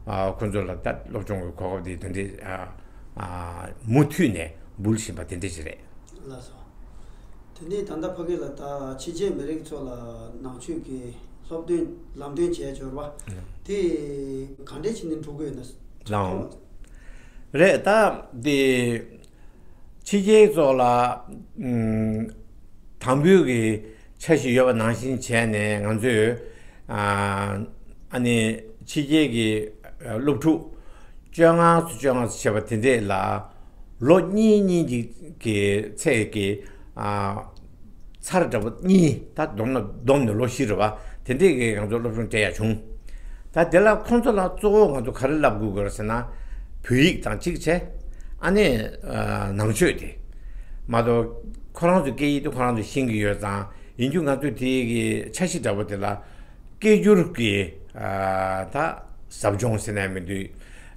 ཨ་ཁོ་ཚོ་ལ་ད་སློབ་སྦྱོང་གི་གོ་སྐབས་དེ་དེ་འདྲས་ཨ་ཨ་མུ་མཐུད་ནས་འབུལ་བཞིན་པ་དེ་འདྲས་ཞིག་རེད། ལགས་སོ། དེ་ནས་ད་ལྟ་ཕ་གི་ལ་ད་ཕྱི་རྒྱལ་མི་རིགས་ཚོ་ལ་ནང་ཆོས་ཀྱི་སློབ་སྟོན་ལམ་སྟོན་བྱས་ཡོད་རེད་པ། དེ་ག་འདྲས་བྱས་ནས་འགྲོ་གི་ཡོད་ན། ལགས་འོང་། རེད། ད་དེ་ཕྱི་རྒྱལ་ཚོ་ལ་ཨམ་དང་པོའི་གི་འཆར་གཞི་ཡོད་པ་ནང་བཞིན་བྱས་ནས། ང་ཚོས་ཨ་ཨ་ནི་ཕྱི་རྒྱལ་གྱི་སློབ་ཕྲུག་བཅོ་ལྔ་ཙམ་བཅོ་ལྔ་ཙམ་བྱས་པ་དེ་འདྲས་ལ་ལོ་གཉིས་གཉིས་ཀྱི་གི་ཚད་ཀྱི་ཨ་ཚར་འདྲ་པོ་གཉིས། ད་བསྡོམས་ན་བསྡོམས་ནས་ལོ་བཞི་རེད་པ། དེ་འདྲས་ཀྱི་ང་ཚོ་སློབ་སྦྱོང་སྤྲད་ཡ་བྱུང་། ད་དེ་ལ་ཁོང་ཚོ་ལ་གཙོ་བོ་ང་ཚོ་ག་རེ་བསླབ་དགོས་ཀྱི་རེད་ཟེར་ན། བོད་ཡིག་དང་གཅིག་བྱས། ཨ་ནི་ཨ་ནང་ཆོས་དེ་མ་གཏོགས་ཁོ་རང་ཚོ་སྐད་ཡིག་དེ་ཁོ་རང་ཚོ་ཤེས་ཀྱི་ཡོད་ཙང་། ཡིན་རྒྱུ་ང་ཚོས་དེ་གི་འཆར་གཞི་འདྲ་པོ་དེ་ལ་སྐད་སྒྱུར་གྱི་ཨ་ད་ཟབ་སྦྱོང་ཟེར་ན་མི་འདུག་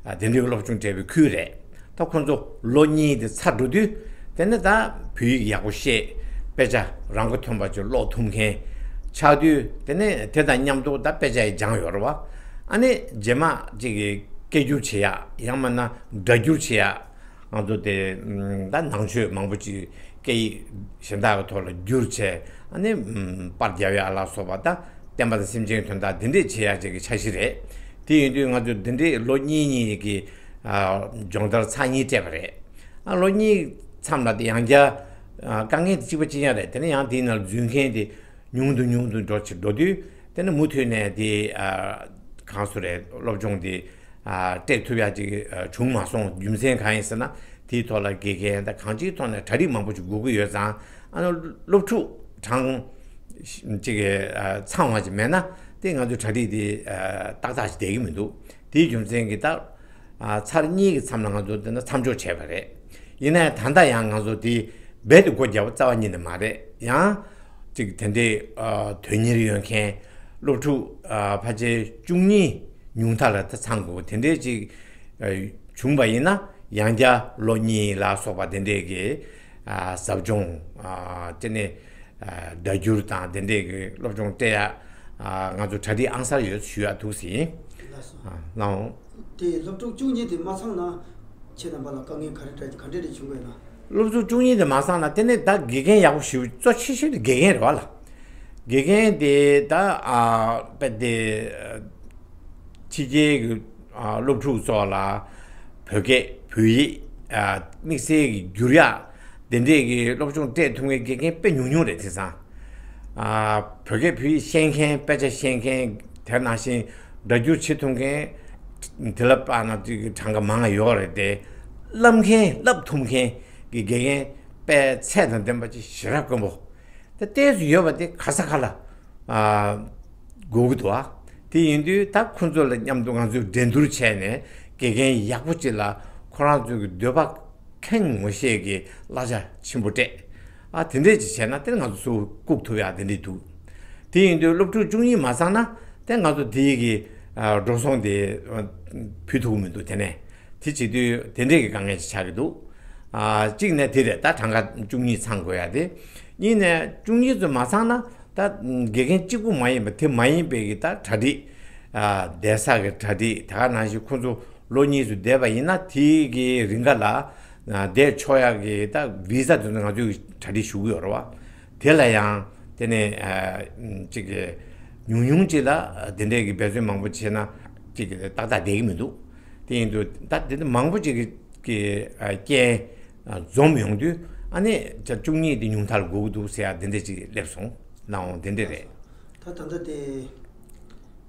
ཨ་དེ་འདྲའི་སློབ་སྦྱོང་སྤྲད་པའི་ཁུལ་རེད། ད་ཁོ་ཚོ་ལོ་གཉིས་དེ་ཚར་འགྲོ་དུས། དེ་ནས་ད་བོད་ཡིག་ཡག་པོ་ཤེས། དཔེ་ཆ་རང་མགོ་ཐོན་པ་ཅིག་ཀློག་ཐུབ་མཁན་ཆགས་དུས། དེ་ནས་དེ་དང་མཉམ་དུ་ད་དཔེ་ཆ་ཡི་སྦྱང་ཡོད་རེད་པ། ཨ་ནི་རྗེས་མ་ཅིག་གི་སྐད་སྒྱུར་བྱེད་ཡ། ཡང་མིན་ན་སྒྲ་སྒྱུར་བྱེད་ཡ། ང་ཚོ་དེ་ཨམ་ད་ནང་ཆོས་མང་པོ་ཅིག་སྐད་ཡིག་གཞན་དག་གི་ཐོག་ལ་བསྒྱུར་བྱས། ཨ་ནི་ཨམ་པར་རྒྱབ་ཡ་ལ་སོགས་པ། ད་བསྟན་པ་དང་སེམས་ཅན་དོན་དག་འདི་འདྲས་བྱེད་ཡ་ཅིག་གི་འཆར་གཞི་རེད། དེ་ཡིན་དུས་ང་ཚོ་འདི་འདྲས་ལོ་གཉིས་གཉིས་ཀྱི་ཨ་སྦྱོང་བརྡར་ཚར་གཉིས་སྤྲད་པ་རེད། ཨ་ལོ་གཉིས་མཚམས་ལ་དེ་ཡང་བསྐྱར་ཨ་དཀའ་ངལ་དེ་གཅིག་པ་གཅིག་རྐྱང་རེད། དེ་ནས་ཡང་དེའི་ནང་ལ་འཛུལ་མཁན་དེ་ཉུང་དུ་ཉུང་དུ་འགྲོ་ཕྱིར་འགྲོ་དུས། དེ་ནས་མུ་མཐུད་ནས་དེ་ཨ་གང་སུ་རེད། སློབ་སྦྱོང་དེ་ཨ་སྤྲད་ཐུབ་ཡ་ཅིག་ཨ་བྱུང་མ་སོང་། རྒྱུ་མཚན་གང་ཡིན་ཟེར་ན། དེའི་ཐོག་ལ་དགེ་རྒན་དང་གང་ཅིའི་ཐོག་ནས་གྲ་སྒྲིག་མང་པོ་ཞིག་དགོས་ཀྱི་ཡོད་ཙང་། ཨ་ནི་སློབ་ཕྲུག་གྲངས་ཅིག་ཨ་ཚང་བ་ཅིག་མེད་ན། དེ་ང་ཚོའི་གྲ་སྒྲིག་དེ་ཨ་ཏག་ཏག་ཅིག་བསྡད་ཀྱི་མི་འདུག་དེའི་རྒྱུ་མཚན་གྱིས་ད་ཨ་ཚར་གཉིས་ཀྱི་མཚམས་ལ་ང་ཚོ་དེ་ན་མཚམས་འཇོག་བྱས་པ་རེད། ཡིན་ནའི་ད་ལྟ་ཡང་ང་ཚོ་དེ་རྦད་དེ་སྒོ་རྒྱག་པ་རྩ་བ་ཉིད་ནས་མ་རེད། ཡང་ཅིག་དེ་འདྲའི་ཨ་དོན་གཉེར་ཡོད་མཁན་སློབ་ཕྲུག་ཨ་ཕལ་ཆེར་བཅུ་གཉིས་ཉུང་མཐའ་ལ་ད་ཚང་དགོས། དེ་འདྲའི་ཅིག་ཨ་བྱུང་བ་ཡིན་ན། ཡང་བསྐྱར་ལོ་གཉིས་ལ་སོགས་པ་དེ་འདྲའི་གི་ཨ་ཟབ་སྦྱོང་། ཨ་དེ་ནས་ཨ་སྒྲ་སྒྱུར་དང་དེ་འདྲའི་གི་སློབ་སྦྱོང་སྤྲད་ཡ། ཨ་ང་ཚོ་གྲ་སྒྲིག་ཨང་གསར་ཡོད་ཞུ་ཡ་འདུག་ཟིན། ལགས་སོ། ཨ་ལགས་འོང་། དེ་སློབ་ཕྲུག་བཅུ་གཉིས་དེ་མ་ཚང་ན། ཁྱེད་རྣམ་པ་ལ་དཀའ་ངལ་ག་རེ་འཕྲད་ག་འདྲ་རེ་བྱུང་བས་ན། སློབ་ཕྲུག་བཅུ་གཉིས་དེ་མ་ཚང་ན། དེ་ནས་ད་དགེ་རྒན་ཡག་པོ་ཞིག་གཙོ་ཆེ་ཤོས་དེ་དགེ་རྒན་རེད་པ་ལ། དགེ་རྒན་དེ་ད་ཨ་དཔེ་དེ་ཕྱི་རྒྱལ་གྱི་ཨ་སློབ་ཕྲུག་ཚོ་ལ་བོད་སྐད་བོད་ཡིག་ཨ་དམིགས་བསལ་གྱི་བསྒྱུར་ཡག་དེ་འདྲས་ཀྱི་སློབ་སྦྱོང་སྤྲད་ཐུབ་མཁན་དགེ་རྒན་དཔེ་ཉུང་ཉུང་རེད། དེང་སང་ཨ་བོད་སྐད་བོད་ཡིག་ཤེས་མཁན། དཔེ་ཆ་ཤེས་མཁན། དེ་ནང་བཞིན་སྒྲ་སྒྱུར་བྱེད་ཐུབ་མཁན་དེ་ལ་དཔག་ན་ཅིག་གྲངས་ཀ་མང་ང་ཡོད་རེད་དེ། བསླབ་མཁན་བསླབ་ཐུབ་མཁན་གྱི་དགེ་རྒན་དཔེ་ཚད་དང་ལྡན་པ་ཅིག་ཞེ་དྲག་དཀོན་པོ། ད་ལྟས་སུ་ཡོད་པ་དེ་ག་ས་ག་ལ་ཨ་དགོས་ཀྱི་འདུག་ཨ། དེ་ཡིན་དུས་ད་ཁོང་ཚོ་ལ་མཉམ་དུ་ང་ཚོས་འགྲན་བསྡུར་བྱས་ནས་དགེ་རྒན་ཡག་པོ་ཅིག་ལ་ཁོ་རང་ཚོའི་གི་འདོད་པ་ཁེངས་ངོ་ཤེས་ཀྱི་གླ་ཆ་ཆེན་པོ་སྤྲད། ཨ་དེ་འདྲས་ཅིག་བྱས་ན་དེ་ང་ཚོ་ཚུར་བཀུག་ཐུབ་ཡག་དེ་འདྲས་འདུག་དེ་ཡིན་དུས་སློབ་ཕྲུག་བཅུ་གཉིས་མ་ཚང་ན་དེ་ང་ཚོ་དེའི་གི་ཨ་འགྲོ་སོང་དེ་ཨ་ཕུལ་ཐུབ་ཀྱི་མི་འདུག་དེ་ནས་དེ་བྱེད་དུས་དེ་འདྲས་ཀྱི་དཀའ་ངལ་ཅིག་ཆགས་ཀྱི་འདུག་ཨ་གཅིག་ནས་དེ་རེད། ད་གྲངས་ཀ་བཅུ་གཉིས་ཚང་དགོས་ཡ་དེ། གཉིས་ནས་བཅུ་གཉིས་ཚོ་མ་ཚང་ན་ད་དགེ་རྒན་གཅིག་པུ་མ་ཡིན་པ། དེ་མ་ཡིན་པའི་གི་ད་གྲ་སྒྲིག་ཨ་བསྡད་ས་གི་གྲ་སྒྲིག་དེ་ག་ནང་བཞིན་ཁོང་ཚོ་ལོ་གཉིས་ཙམ་བསྡད་པ་ཡིན་ན། དེའི་གི་རིང་ག་ལ་ཨ་བསྡད་ཆོག་ཡག་གི་ད་བི་ཟ་དེ་ཚོ་ང་ཚོས་གྲ་སྒྲིག་ཞུ་གི་ཡོད་རེད་པ། དེ་ལ་ཡང་དེ་ནས་ཨ་ཅིག་གི་ཉུང་ཉུང་ཅིག་ལ་དེ་འདྲའི་གི་འབད་བརྩོན་མང་པོ་བྱས་ན་ཅིག་གི་ཏག་ཏག་བསྡད་ཀྱི་མི་འདུག་དེ་ཡིན་དུས་ད་དེ་འདྲ་མང་པོ་ཅིག་གི་གི་ཨ་རྐྱེན་ཨ་འཛོམས་ཡོང་དུས། ཨ་ནི་ཆ་བཅུ་གཉིས་དེ་ཉུང་མཐར་དགོས་ཀྱི་འདུག་ཟེར་ཡ་དེ་འདྲ་ཅིག་སླེབས་སོང་། ནའང་དེ་འདྲ་རེད། ད་ད་ལྟ་དེ་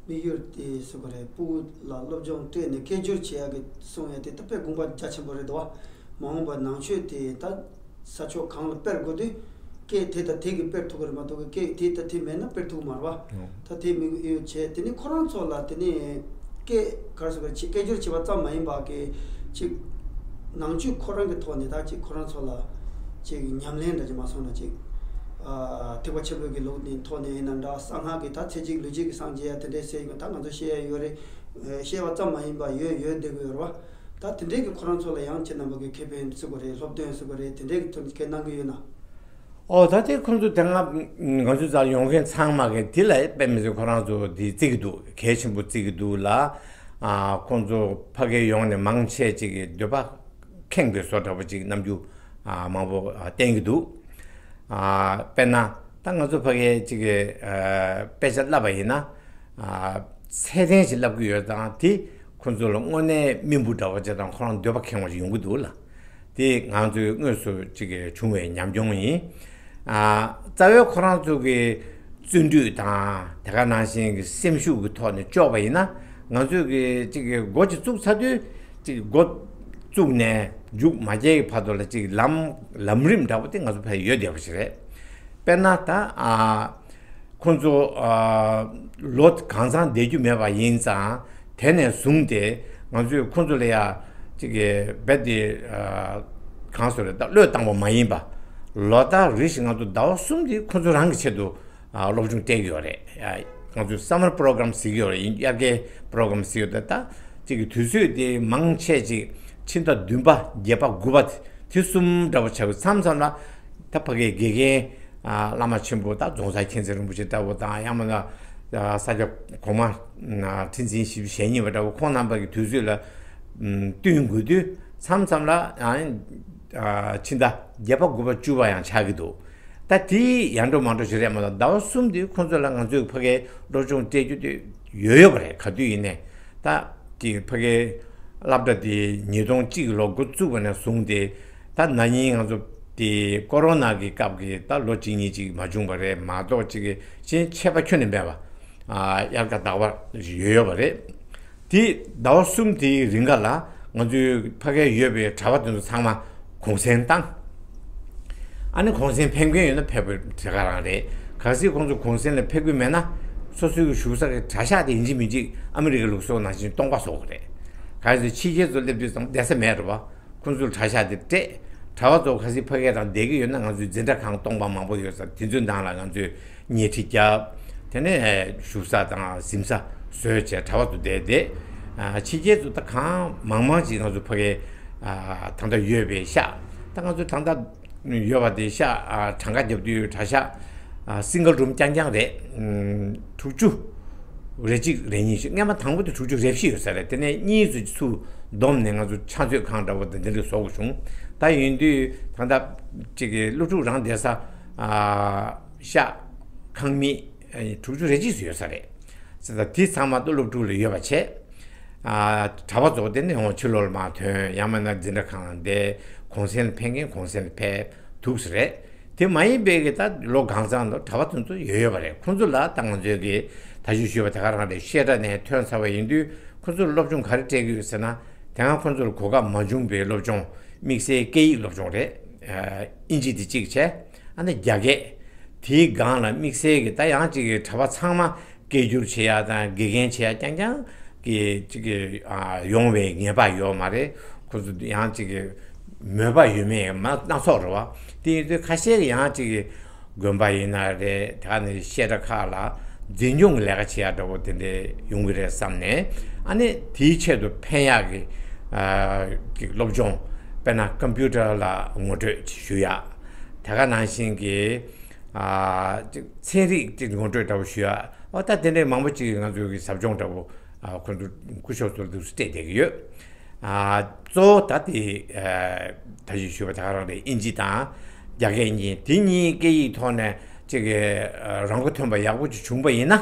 དམིགས་ཡུལ་དེ་སུ་ག་རེ་སྤུ་གུ་ལ་སློབ་སྦྱོང་སྤྲད་ནས་སྐད་སྒྱུར་བྱེད་ཡག་གི་གསུང་ཡ་དེ་ད་དཔེ་དགོངས་པ་རྒྱ་ཆེན་པོ་རེད་དོ། མ་འོངས་པ་ནང་ཆོས་དེ་ད་ས་ཕྱོགས་གང་ལ་སྤེལ་དགོས་དུས། སྐད་དེ་དང་དེ་གིས་སྤེལ་ཐུབ་ཀྱི་རེད་མ་གཏོགས། སྐད་དེ་དང་དེ་མེད་ན་སྤེལ་ཐུབ་ཀྱི་མ་རེད་པ། ད་དེ་དམིགས་ཡུལ་བྱས། དེ་ནི་ཁོ་རང་ཚོ་ལ་དེ་ནི་སྐད་ག་རེ་ཟེར་དགོས་རེད། སྐད་སྒྱུར་བྱེད་པ་ཙམ་མ་ཡིན་པ་གི་ཅིག་ནང་ཆོས་ཁོ་རང་གི་ཐོག་ནས་ད་ཅིག་ཁོ་རང་ཚོ་ལ་ ཅིག་ཉམས་ལེན་འདྲ་ཅིག་མ་སོང་ན་ཅིག་ཨ་ཐེག་པ་ཆེན་པོའི་གི་ལུགས་ནི་ཐོག་ནས་ཡིན་ན་འདྲ། གསང་སྔགས་ཀྱི་ད་ཚེ་གཅིག་ལུས་གཅིག་གི་སངས་རྒྱས་ཡ་དེ་འདྲའི་ཟེར་ཡོད། ད་ང་ཚོ་བཤད་ཡ་ཡོད་རེད། ཨ་བཤད་པ་ཙམ་མ་ཡིན་པ་ཡོད་ཡོད་བསྡད་དགོས་ཡོད་རེད་བ། ད་དེ་འདྲའི་གི་ཁོ་རང་ཚོ་ལ་ཡང་ཁྱེད་རྣམ་པ་གི་ཁེ་ཕན་ཟེར་དགོས་རེད། སློབ་སྟོན་ཟེར་དགོས་རེད། དེ་འདྲའི་གི་ཐོག་ནས་སྐད་གནང་གི་ཡོད་ན། ཨོ་ད་དེ་ཁོང་ཚོ་དེ་སྔ་ང་ཚོའི་རྩར་ཡོང་མཁན་ཚང་མ་གི་དེ་ལ་དཔེ་མི་སྲིད་ཁོ་རང་ཚོ་དེ་བརྩི་གི་འདུག་གལ་ཆེན་པོ་བརྩི་གི་འདུག་ལ། ཨ་ཁོང་ཚོ་ཕ་གིར་ཡོང་ནས་མང་ཆེ་ཅིག་གི་འདོད་པ་ཁེངས་པའི་བཟོ་འདྲ་པོ་ཅིག་རྣམ་འགྱུར་ཨ་མང་པོ་ཨ་བསྟན་གི་འདུག་ཨ་དཔེར་ན་ད་ང་ཚོ་ཕ་གིར་ཅིག་གི་ཨ་དཔེ་ཆ་བསླབ་པ་ཡིན་ན། ཨ་ཚད་ལྡན་ཞིག་བསླབ་ཀྱི་ཡོད་ཙང་དེ་ཁོང་ཚོ་ལ་དངོས་གནས་སྨིན་པོ་འདྲ་པོ་ཅིག་དང་ཁོ་རང་འདོད་པ་ཁེངས་པ་ཞིག་ཡོང་གི་འདུག་ལ། དེ་ང་ཚོའི་དངོས་སུ་ཅིག་གི་བྱུང་བའི་ཉམས་མྱོང་ཡིན། ཨ་རྩ་བའི་ཁོ་རང་ཚོ་གི་བརྩོན་འགྲུས་དང་དེ་ག་ནང་བཞིན་གྱི་སེམས་ཤུགས་ཀྱི་ཐོག་ནས་ལྕོགས་པ་ཡིན་ན། ང་ཚོས་གི་ཅིག་གི་འགོ་ཅིག་བཙུགས་ཚར་དུས་ཅིག་འགོ་བཙུགས་ནས་མཇུག་མ་རྒྱས་ཀྱི་བར་དུ་ལ་ཅིག་ལམ་ལམ་རིམ་འདྲ་པོ་དེ་ང་ཚོ་ཕར་ཡོད་བསྡད་པ་ཞིག་རེད། དཔེར་ན་ད་ཨ། ཁོང་ཚོ་ཨ་ལོ་གང་ཚང་བསྡད་རྒྱུ་མེད་པ་ཡིན་ཙང་། དེ་ནས་བཟུང་སྟེ་ང་ཚོས་ཁོང་ཚོ་ལ་ཡ་ཅིག་གི་རྦད་དེ་ཨ་གང་ཟེར་རེད། ད་བློས་བཏང་བ་མ་ཡིན་པ། ལོ་ལྟར་རེ་བཞིན་ང་ཚོ་ཟླ་བ་གསུམ་དེ་ཁོང་ཚོ་རང་གི་ཆེད་དུ་ཨ་སློབ་སྦྱོང་སྤྲད་ཀྱི་ཡོད་རེད། ཨ་ང་ཚོས་summer program་ཟེར་གྱི་ཡོད་རེད། དབྱར་ཁའི་program་ཟེར་ཡོད་རེད། ད་ཅིག་གི་དུས་ཚོད་དེ་མང་ཆེ་ཅིག་ཕྱི་ཟླ་བདུན་པ་བརྒྱད་པ་དགུ་པ་དེ་གསུམ་འདྲ་པོ་ཆགས་ཀྱི། མཚམས་མཚམས་ལ་ད་ཕ་གིའི་དགེ་རྒན་ཨ་བླ་མ་ཆེན་པོ་ད་རྫོང་སར་མཁྱེན་བརྩེ་རིན་པོ་ཆེ་འདྲ་པོ་དང་། ཡང་མིན་ན་ཨ་ས་སྐྱ་གོང་མ་ཨ་ཁྲི་འཛིན་བཞི་བཅུ་ཞེ་གཉིས་པ་འདྲ་པོ། ཁོང་རྣམ་པ་གི་དུས་ཚོད་ལ་ཨམ་བསྟུན་དགོས་དུས། མཚམས་མཚམས་ལ་ཨ་ཨ་ཕྱི་ཟླ་བརྒྱད་པ་དགུ་པ་བཅུ་པ་ཡང་ཆགས་ཀྱི་འདུག་ད་དེ་ཡར་འགྲོ་མར་འགྲོ་ཞིག་རེད་མ་གཏོགས། ཟླ་བ་གསུམ་དེ་ཁོང་ཚོ་ལ་ང་ཚོའི་ཕ་གིའི་སློབ་སྦྱོང་སྤྲད་རྒྱུ་དེ་ཡོད་ཡོད་པ་རེད། ག་དུས་ཡིན་ནའི། ད་དེ་ཕ་གིའི་སློབ་གྲྭ་དེ་ཉིས་སྟོང་གཅིག་ལོ་འགོ་བཙུགས་པ་ནས་བཟུང་སྟེ། ད་ན་ནིང་ང་ཚོ་དེ་ཀོ་རོ་ན་གི་སྐབས་ཀྱི་ད་ལོ་གཅིག་གཉིས་ཅིག་མ་བྱུང་བ་རེད་མ་གཏོགས། ཅིག་གི་ཅིག་ཆད་པ་ཁྱོན་ནས་མེད་པ། ཨ་དབྱར་ཁ་ཟླ་བ་ཡོད་ཡོད་པ་རེད། དེ་ཟླ་བ་གསུམ་དེའི་རིང་ག་ལ་ང་ཚོའི་ཕ་གིར་ཡོད་པའི་གྲྭ་པ་དེ་ཚོ་ཚང་མ་གུང་སེང་བཏང་། ཨ་ནི་གུང་སེང་ཕེབས་མཁན་ཡོད་ན་ཕེབས་དགོས་དེ་ག་རང་རེད། གལ་སྲིད་ཁོང་ཚོ་གུང་སེང་ལ་ཕེབས་ཀྱི་མེད་ན། སོ་སོའི་བཞུགས་ས་གི་གྲྭ་ཤག་དེ་ཡིན་གཅིག་མིན་གཅིག་ཨ་མི་རི་ཀའི་ལུགས་སྲོལ་ནང་བཞིན་སྟོང་པ་བཟོ་དགོས་རེད། གལ་སྲིད་ཕྱི་རྒྱལ་ཚོ་སླེབས་དུས་ཙམ་བསྡད་ས་མེད་རེད་བ། ཁོང་ཚོར་གྲྭ་ཤག་དེ་སྤྲད། གྲྭ་པ་ཚོ་གལ་སྲིད་ཕ་གི་རང་བསྡད་ཀྱི་ཡོད་ན། ང་ཚོའི་འཛིན་གྲྭ་ཁང་སྟོང་པ་མང་པོ་ཡོད་ས་དེ་ཚོའི་ནང་ལ་ང་ཚོས་ཉལ་ཁྲི་བརྒྱབ། དེ་ནས་བཞུགས་ས་དང་གཟིམ་ས་བཟོས་བྱས་གྲྭ་པ་ཚོ་བསྡད་བསྡད། ཨ་ཕྱི་རྒྱལ་ཚོ་ད་གང་མང་མང་ཅིག་ང་ཚོ་ཕ་གི་ཨ་ད་ལྟ་ཡོད་པའི་ཤག་ད་ང་ཚོ་ད་ལྟ་ཡོད་པ་དེ་ཤག་ཨ་གྲངས་ཀ་བརྒྱབ་དུས་གྲྭ་ཤག་ཨ་single room་རྐྱང་རྐྱང་རེད། ཨུམ་དྲུག་ཅུ་རེ་གཅིག་རེ་གཉིས་ཤིག་སྔོན་མ་དང་པོ་དེ་དྲུག་ཅུ་རེ་བཞི་ཡོད་ས་རེད། དེ་ནས་གཉིས་སུ་ཚུར་བསྡོམས་ནས་ང་ཚོ་ཕྱག་མཛོད་ཁང་འདྲ་པོ་དང་དེ་འདྲ་བཟོ་དགོས་བྱུང་། ད་ཡིན་དུས་ད་ལྟ་ཅིག་གི་སློབ་ཕྲུག་རང་བསྡད་ས་ཨ་ཤག་ཁང་མིག་ཨ་དྲུག་ཅུ་རེ་གཅིག་སུ་ཡོད་ས་རེད། ཟེར་ད་དེ་ཚང་མ་ཏོ་སློབ་ཕྲུག་ལ་ཡོད་པ་བྱས། ཨ་གྲྭ་པ་ཚོ་དེ་ནས་འོང་ཕྱི་ལོགས་ལ་མར་ཐོན། ཡང་མིན་ན་འཛིན་གྲྭ་ཁང་ལ་བསྡད། གུང་སེང་ལ་ཕེབས་མཁན་གུང་སེང་ལ་ཕེབས་ཐུབ་ས་རེད། དེ་མ་ཡིན་པའི་གི་ད་ལོ་གང་ཚང་དུ་གྲྭ་པ་དེ་ཚོ་ཡོད་ཡོད་པ་རེད། ཁོང་ཚོ་ལ་ད་ང་ཚོའི་གི་ད་གཞུང་ཞུས་པ་དེ་ག་རང་རེད། བཤད་གྲྭ་ནས་ཐོན་ཚར་བ་ཡིན་དུས་ཁོང་ཚོར་སློབ་སྦྱོང་ག་རེ་སྤྲད་ཀྱི་ཡོད་ཟེར་ན། དེ་སྔ་ཁོང་ཚོར་གོ་སྐབས་མ་བྱུང་པའི་སློབ་སྦྱོང་དམིགས་བསལ་སྐད་ཡིག་སློབ་སྦྱོང་རེད། ཨ་ཨིན་ཇི་དེ་གཅིག་བྱས། ཨ་ནི་རྒྱ་སྐད། དེའི་སྒང་ལ་དམིགས་བསལ་གྱི་ད་ཡང་གཅིག་གི་གྲྭ་པ་ཚང་མ་སྐད་སྒྱུར་བྱེད་ཡ་དང་དགེ་རྒན་བྱེད་ཡ་རྐྱང་རྐྱང་གི་གཅིག་གི་ཨ་ཡོང་བའི་ངེས་པ་ཡོད་མ་རེད། ཁོ་ཚོ་ཡང་གཅིག་གི་མོས་པ་ཡོད་མེད་མ་སྣ་ཚོགས་རེད་བ། དེ་ཡིན་དུས་ཁ་ཤས་ཀྱི་ཡང་གཅིག་གི་དགོན་པ་ཡིན་ན་རེད། དེ་ག་ནས་བཤད་གྲྭ་ཁག་ལ་འཛིན་སྐྱོང་གི་ལས་ཀ་བྱེད་ཡ་འདྲ་པོ་དེ་འདྲ་ཡོང་གི་རེད་བསམ་ནས། ཨ་ནི་དེའི་ཆེད་དུ་ཕན་ཡག་གི་ཨ་གི་སློབ་སྦྱོང་། དཔེར་ན་ཀམ་པུ་ཊར་ལ་ངོ་སྤྲོད་ཞུ་ཡ། དེ་ག་ནང་བཞིན་གྱི་ཨ་ཅིག་ཚན་རིག་ཅིག་ངོ་སྤྲོད་འདྲ་པོ་ཞུ་ཡ། འོ་ད་དེ་འདྲའི་མང་པོ་ཅིག་ང་ཚོའི་གི་ཟབ་སྦྱོང་འདྲ་པོ་ཨ་ཁོང་ཚོ་སྐུ་ཞབས་ཚོ་འདུག་སྤྲད་བསྡད་ཀྱི་ཡོད། ཨ་གཙོ་བོ་ད་དེ་ཨ་ད་ཅིག་ཞུས་པ་དེ་ག་རང་རེད། ཨིན་ཇི་དང་རྒྱ་སྐད་གཉིས། དེ་གཉིས་སྐད་ཡིག་ཐོག་ནས་ཅིག་གི་ཨ་རང་མགོ་ཐོན་པ་ཡག་པོ་ཅིག་བྱུང་པ་ཡིན་ན།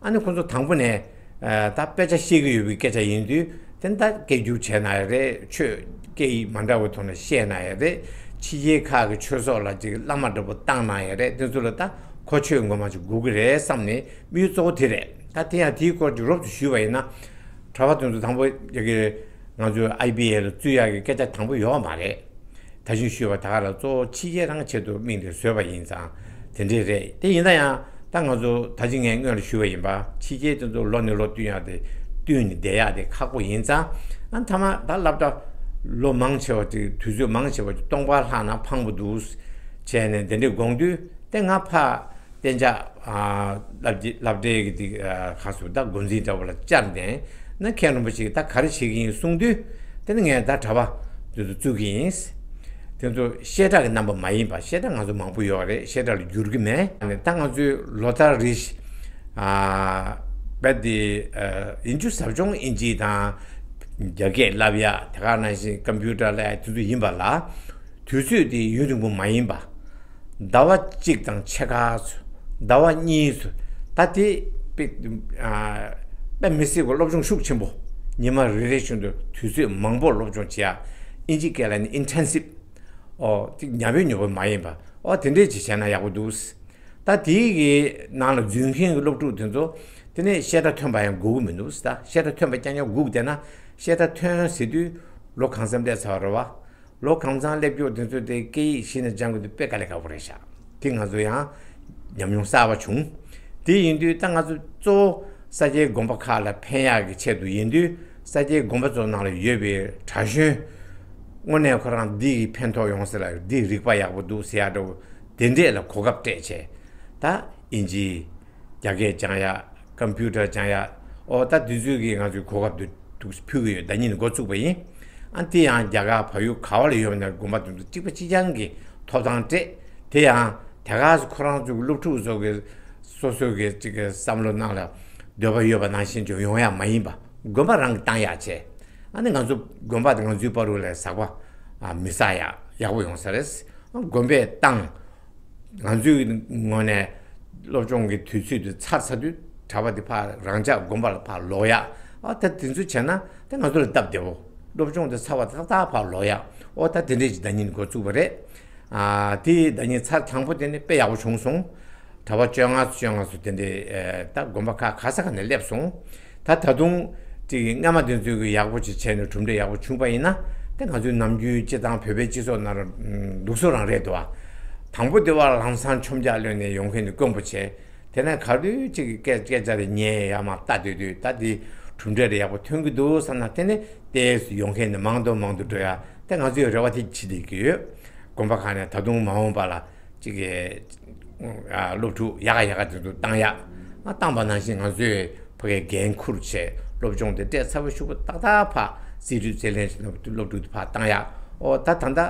ཨ་ནི་ཁོང་ཚོ་དང་པོ་ནས་ཨ་ད་དཔེ་ཆ་ཤེས་ཀྱི་ཡོད་པའི་སྐད་ཆ་ཡིན་དུས། དེ་ད་སྐད་སྒྱུར་བྱས་ན་ཡང་རེད། ཆོས་སྐད་ཡིག་མ་འདྲ་བའི་ཐོག་ནས་བཤད་ན་ཡང་རེད། ཕྱི་རྒྱལ་ཁག་གི་ཆོས་ཚོགས་ལ་ཅིག་བླ་མ་འདྲ་པོ་བཏང་ན་ཡང་རེད། དེ་ཚོ་ལ་ད་གོ་ཆོད་ངོ་མ་ཅིག་དགོས་ཀྱི་རེད་བསམ་ནས་དམིགས་ཡུལ་གཙོ་བོ་དེ་རེད། ད་དེ་ཡང་དེའི་སྐོར་ཅིག་རོབ་ཏུ་ཞུས་པ་ཡིན་ན། གྲྭ་པ་དེ་ཚོ་དང་པོ་ཡ་གི་ང་ཚོའི་ཨའི་བི་ཨེལ་ལ་བཙུགས་ཡག་གི་སྐད་ཆ་དང་པོ་ཡོད་མ་རེད། ད་གིན་ཞུས་པ་ད་ག་ལ་གཙོ་བོ་ཕྱི་རྒྱལ་རང་ཆེད་དུ་དམིགས་ནས་བཟོས་པ་ཡིན་ཙང་དེ་འདྲས་རེད། དེ་ཡིན་ན་ཡང་ད་ང་ཚོ་ད་ཅི་ངས་སྔོན་ལ་ཞུས་པ་ཡིན་པ། ཕྱི་རྒྱལ་དེ་ཚོ་ལོ་ནས་ལོ་བསྟུན་ཡག་དེ་བསྟུན་ནས་བསྡད་ཡག་དེ་ཁག་པོ་ཡིན་ཙང་། ཨ་མཐའ་མ་ད་སློབ་གྲྭ་ ལོ་མང་ཆེ་བ་ཅིག་དུས་ཚོད་མང་ཆེ་བ་ཅིག་སྟོང་པ་ལྷག་ན་ཕངས་པོ་འདུག་བྱས་ནས་དེ་འདྲས་དགོངས་དུས། དེ་སྔ་ཕ་གཏན་འཇགས་ཨ་སློབ་སློབ་གྲྭའི་གི་དེ་ཨ་ཁ་སུ་ད་འགོ་འཛིན་འདྲ་བོ་ལ་བཅར་ནས། ན་མཁན་རིན་པོ་ཆེ་གིས་ད་ག་རེ་བྱེད་ཀྱི་ཡིན་གསུངས་དུས། དེ་ནི་ངས་ད་གྲྭ་པ་དེ་ཚོ་བཙུགས་ཀྱི་ཡིན། དེ་ཚོ་བཤད་གྲྭ་གི་རྣམ་པ་མ་ཡིན་པ། བཤད་གྲྭ་ང་ཚོ་མང་པོ་ཡོད་རེད། བཤད་གྲྭ་ལ་འགྱུར་གྱི་མེད། ད་ང་ཚོའི་ལོ་ལྟར་རེ་བཞིན་ཨ་བལ་དེ་ཨ་ཡིན་རྒྱུ་ཟབ་སྦྱོང་དབྱིན་ཇི་དང་རྒྱ་སྐད་བསླབ་ཡ། དེ་ག་ནང་བཞིན་ཀམ་པུ་ཊར་བསླབ་ཡ་དེ་ཚོ་ཡིན་པ་ལ། དུས་ཚོད་དེ་ཡུན་རིང་པོ་མ་ཡིན་པ། ཟླ་བ་གཅིག་དང་ཕྱེད་ཀ་ཚོ། ཟླ་བ་གཉིས་ཚོ། ད་དེ་དཔེ་ཨ་དཔེ་མི་སྲིད་པའི་སློབ་སྦྱོང་ཤུགས་ཆེན་པོ། ཉི་མ་རེ་རེ་བཞིན་དུ་དུས་ཚོད་མང་པོ་སློབ་སྦྱོང་བྱེད་ཡ། དབྱིན་ཇི་སྐད་ལ་ནི་ཨིན་ཊེན་སིབ། ཨོ་དེ་ཉབ་ཡོད་ཉོབ་པོ་མ་ཡིན་པ། ཨོ་དེ་འདྲས་ཅིག་བྱས་ན་ཡག་པོ་འདུག་ད་དེའི་གི་ནང་ལ་འཛུལ་མཁན་གྱི་སློབ་ཕྲུག་དེ་ཚོ་དེ་ནས་བཤད་གྲྭ་ཐོན་པ་ཡང་དགོས་ཀྱི་མི་འདུག་ད་བཤད་གྲྭ་ཐོན་པ་རྐྱང་རྐྱང་སྒུག་བསྡད་ན། བཤད་གྲྭ་ཐོན་ཟེར་དུས་ལོ་གང་འཚམ་སླེབས་ཚར་བ་རེད་བ། ལོ་གང་འཚམ་སླེབས་རྒྱུ་དེ་ཚོ་དེ་སྐད་ཡིག་གཞི་ནས་སྦྱང་དགོས་དུས་དཔེ་དཀའ་ལས་ཁག་པོ་རེད་ཤག་དེ་ང་ཚོ་ཡང་ཉམས་མྱོང་གསར་པ་བྱུང་། དེ་ཡིན་དུས་ད་ང་ཚོ་གཙོ་བོ་ས་སྐྱའི་དགོན་པ་ཁག་ལ་ཕན་ཡག་གི་ཆེད་དུ་ཡིན་དུས། ས་སྐྱའི་དགོན་པ་ཚོ་ནང་ལ་ཡོད་པའི་གྲྭ་གཞོན་དངོས་གནས་ཁོ་རང་འདི་ཡིས་ཕན་ཐོགས་ཡོང་ཟེར་ལ། འདི་རིག་པ་ཡག་པོ་འདུག་ཟེར་ཡག་འདྲ་བོ་དེ་འདྲས་ལ་གོ་སྐབས་སྤྲད་བྱས། ད་དབྱིན་ཇི། རྒྱ་སྐད་སྦྱང་ཡ། ཀམ་པུ་ཊར་སྦྱང་ཡ། ཨོ་ད་དུས་ཚོད་ཀྱིས་ང་ཚོའི་གོ་སྐབས་དེ་འདུག་ཕུལ་གྱི་ཡོད། ཟླ་ཉིན་འགོ་བཙུགས་པ་ཡིན། ཨ་དེ་ཡང་རྒྱ་གར་བལ་ཡུལ་ག་བ་ལ་ཡོད་པ་ན་དགོན་པ་དེ་ཚོ་གཅིག་པ་གཅིག་རྐྱང་གི་ཐོབ་ཐང་སྤྲད། དེ་ཡང་དེ་ག་སུ་ཁོ་རང་ཚོའི་སློབ་ཕྲུག་ཚོ་གི་སོ་སོའི་གི་ཅིག་གི་བསམ་བློ་ནང་ལ་འདོད་པ་ཡོད་པ་ནང་བཞིན་ཅིག་ཡོང་ཡ་མ་ཡིན་པ། དགོན་པ་རང་གིས་བཏང་ཡ་བྱས། ཨ་ནི་ང་ཚོ་དགོན་པ་དེ་ང་ཚོའི་བར་དུ་ལ་ཟག་པ་ཨ་མི་ཟ་ཡ་ཡག་པོ་ཡོང་ས་རེད། ཨ་དགོན་པས་བཏང་། ང་ཚོའི་ངོས་ནས་སློབ་སྦྱོང་གི་དུས་ཚོད་དེ་ཚར་ཚར་དུས་གྲྭ་པ་དེ་ཕར་རང་ཅག་དགོན་པ་ལ་ཕར་ལོག་ཡ། ཨ་ད་དེ་ཚོ་བྱས་ན་དེ་ང་ཚོ་ལ་སྟབས་བདེ་བོ། སློབ་སྦྱོང་དེ་ཚར་བ་ཏག་ཏག་ཕར་ལོག་ཡ། ཨོ་ད་དེ་འདྲས་ཀྱི་ཟླ་ཉིན་འགོ་བཙུགས་པ་རེད། ཨ་དེ་ཟླ་ཉིན་ཚར་དང་པོ་དེ་ནི་དཔེ་ཡག་པོ་བྱུང་སོང་། གྲྭ་པ་བཅོ་ལྔ་བཅོ་ལྔ་ཚོ་དེ་འདྲས་ཨེ་ད་དགོན་པ་ཁག་ག་ས་ག་ནས་སླེབས་སོང་། ད་ད་དུང་དེ་གི་སྔ་མ་དེ་ཚོས་གི་ཡག་པོ་ཅིག་བྱས་ནས་གྲུབ་འབྲས་ཡག་པོ་བྱུང་པ་ཡིན་ན། དེ་ང་ཚོའི་ནམ་རྒྱུན་སྤྱི་བཏང་བོད་པའི་སྤྱི་ཚོགས་ནང་ལ་ལུགས་སྲོལ་རང་རེད་འདུག་བ། དང་པོ་དེ་བ་ལམ་སང་མཆོང་རྒྱག་གློད་ནས་ཡོང་མཁན་དེ་དཀོན་པོ་བྱས། དེ་ནས་ག་དུས་ཅིག་སྐད་སྐད་ཆ་དེ་ཉན་ཡ་མ་ལྟ་སྡོད་དུས། ད་དེ་གྲུབ་འབྲས་རེ་ཡག་པོ་ཐོན་གི་འདུག་བསམ་ན། དེ་ནས་ཏོག་ཙམ་ཡོང་མཁན་དེ་མང་དུ་མང་དུ་འགྲོ་ཡ། དེ་ང་ཚོའི་རེ་བ་དེ་བྱེད་བསྡད་ཀྱི་ཡོད། དགོན་པ་ཁག་ནས་ད་དུང་མ་འོངས་པ་ལ་ཅིག་གི་ཨ་སློབ་ཕྲུག་ཡག་ག་ཡག་ག་དེ་ཚོ་བཏང་ཡ། ཨ་བཏང་པ་ནང་བཞིན་ང་ཚོས་ཕ་གིའི་འགན་འཁུར་བྱས། སློབ་སྦྱོང་དེ་སྤྲད་ཚར་བའི་གཞུག་གུ་ཏག་ཏག་ཕར་རྩིས་སྤྲོད་རྩིས་ལེན་བྱས་ནས་སློབ་ཕྲུག་དེ་ཕར་བཏང་ཡ། ཨོ་ད་ད་ལྟ་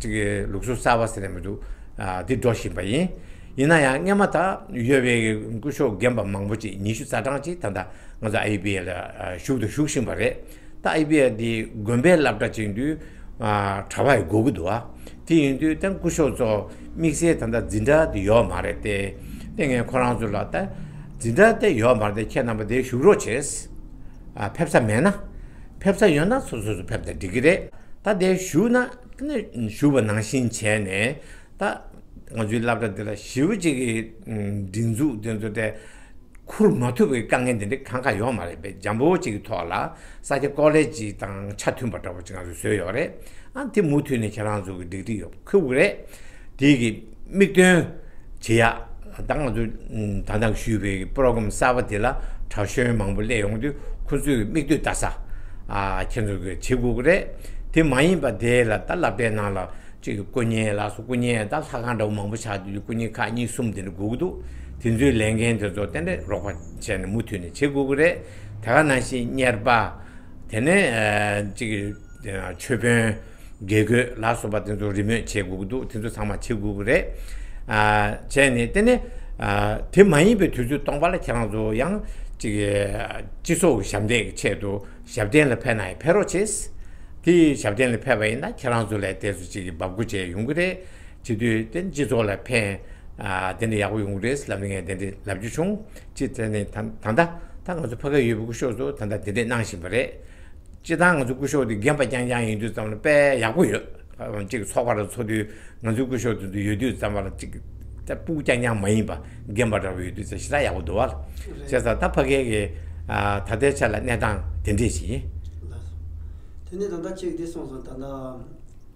ཅིག་གི་ལུགས་སྲོལ་གསར་པ་ཟེར་ནས་མི་འདུག་ཨ་དེ་འགྲོ་བཞིན་པ་ཡིན། ཡིན་ན་ཡང་སྔོན་མ་ད་ཡོད་པའི་སྐུ་ཞབས་རྒན་པ་མང་པོ་ཅིག་ཉི་ཤུ་རྩ་གྲངས་ཅིག་ད་ལྟ་ང་ཚོ་ཨའི་བི་ཨེལ་ལ་ཞུགས་དང་ཞུགས་བཞིན་པ་རེད། ད་ཨའི་བི་ཨེལ་འདི་དགོན་པའི་སློབ་གྲྭ་ཅིག་ཡིན་དུས་ཨ་གྲྭ་པ་ཡི་དགོས་ཀྱི་འདུག་ཨ། དེ་ཡིན་དུས་ད་སྐུ་ཞབས་ཚོ་དམིགས་བསལ་ད་ལྟ་འཛིན་གྲྭ་འདི་ཡོད་མ་རེད་དེ། དེ་ངས་ཁོ་རང་ཚོ་ལ་ད་འཛིན་གྲྭ་དེ་ཡོད་མ་རེད་དེ། ཁྱེད་རྣམ་པ་དེ་ཞུགས་རོགས་བྱེད། ཨ་ཕེབས་ས་མེད་ན། ཕེབས་ས་ཡོད་ན་སོ་སོ་སོ་ཕེབས་ན་འགྲིག་གི་རེད། ད་དེ་ཞུགས་ན་ཞུགས་པ་ནང་བཞིན་བྱས་ནས། ད་ང་ཚོའི་སློབ་གྲྭ་འདི་ལ་ཞེ་པོ་ཅིག་གི་སྒྲིག་འཛུགས་དེ་ཚོ་དེ་འཁུར་མ་ཐུབ་པའི་དཀའ་ངལ་དེ་འདྲ་གང་ག་ཡོད་མ་རེད་པས། འཇམ་པོ་ཅིག་གི་ཐོག་ལ་ས་སྐྱ་ཀོ་ལེ་ཇི་དང་ཆ་མཐུན་པ་འདྲ་པོ་ཅིག་ང་ཚོས་བཟོས་ཡོད་རེད། ཨ་དེ་མུ་མཐུད་ནས་ཁྱེད་རང་ཚོ་གི་སྒྲིག་སྒྲིག་ཡོད་ཁུར་དགོས་རེད། དེ་གི་དམིགས་དོན་བྱེད་ཡ། ད་ང་ཚོ་ད་ལྟ་ཞུས་པའི་པོ་རོ་གྷ་རམ་གསར་པ་དེ་ལ་གྲྭ་གཞོན་མང་པོ་སླེབས་ཡོང་དུས་ཁོ་ཚོའི་མིག་ལྟོས་ལྟ་ས་ཨ་ཁྱེད་ཚོ་གིས་བྱེད་དགོས་ཀྱི་རེད། དེ་མ་ཡིན་པ་དེ་ལ་ད་སློབ་གྲྭའི་ནང་ལ་གཅིག་གི་སྐུ་བརྙན་ལ་སོགས། སྐུ་བརྙན་ད་ལྷ་ཁང་འདྲ་བོ་མང་པོ་ཆགས་དུས་སྐུ་བརྙན་ཁག་གཉིས་གསུམ་དེ་འདྲ་དགོས་ཀྱི་འདུག་དེ་ཚོའི་ལས་འགན་དེ་ཚོ་ཏན་ཏན་རོགས་པ་བྱས་ནས་མུ་མཐུད་ནས་བྱེད་དགོས་ཀྱི་རེད། དེ་ག་ནང་བཞིན་གཉེར་པ། དེ་ནས་ཨ་གཅིག་གི་ཆོས་དཔོན། དགེ་བསྐོས་ལ་སོགས་པ་དེ་ཚོ་རེ་སྨོན་བྱེད་དགོས་ཀྱི་འདུག་དེ་ཚོ་ཚང་མ་བྱེད་དགོས་ཀྱི་རེད། ཨ་བྱས་ནས་དེ་ནས་ཨ་དེ་མ་ཡིན་པའི་དུས་ཚོད་སྟོང་པ་ལ་ཁྱེད་རང་ཚོ་ཡང་ཅིག་སྤྱི་ཚོགས་ཀྱི་ཞབས་འདེགས་ཀྱི་ཆེད་དུ་ཞབས་བརྟན་ལ་ཕེབས་ན་ཡང་ཕེབས་རོགས་བྱེད། དེ་ཞབས་བརྟན་ལ་ཕེབས་པ་ཡིན་ན་ཁྱེད་རང་ཚོ་ལ་ཏོག་ཙམ་ཅིག་གི་འབབ་སྒོ་བཅས་ཡོང་གི་རེད། བྱེད་དུས་དེ་སྤྱི་ཚོགས་ལ་ཕན་ཨ་དེ་འདྲ་ཡག་པོ་ཡོང་གི་རེད་ལབ་ནས་ངས་དེ་འདྲ་ལབ་རྒྱུ་བྱུང་། ཅི་དེ་ནས་ད་ད་ལྟ་ད་ང་ཚོ་ཕ་གིར་ཡོད་པའི་སྐུ་ཞབས་ཚོ་ད་ལྟ་དེ་འདྲ་གནང་བཞིན་པ་རེད། སྤྱིར་བཏང་ང་ཚོ་སྐུ་ཞབས་དེ་རྒན་པ་རྐྱང་རྐྱང་ཡིན་དུས་ཙམ་ལ་དཔེ་ཡག་པོ་ཡོད། གཅིག་ཚོགས་པ་རུ་ཚོགས་དུས་ང་ཚོའི་སྐུ་ཞབས་དེ་ཚོ་ཡོད་དུས་ཙམ་པ་ལ་གཅིག་ད་སྤུ་གུ་རྐྱང་རྐྱང་མ་ཡིན་པ་རྒན་པ་འདྲ་བོ་ཡོད་དུས་ཙམ་ཞེ་དྲག་ཡག་པོ་འདུག་བ། རེད། བྱས་ཙང་ད་ཕ་གི་གི་ཨ་ད་ལྟའི་ཆ་ལ་གནས་སྟངས་དེ་འདྲས་ཞིག་ཡིན། ལགས་སོ། དེ་ནས་ད་ལྟ་གཅིག་འདི་སོང་ཙང་ད་ལྟ་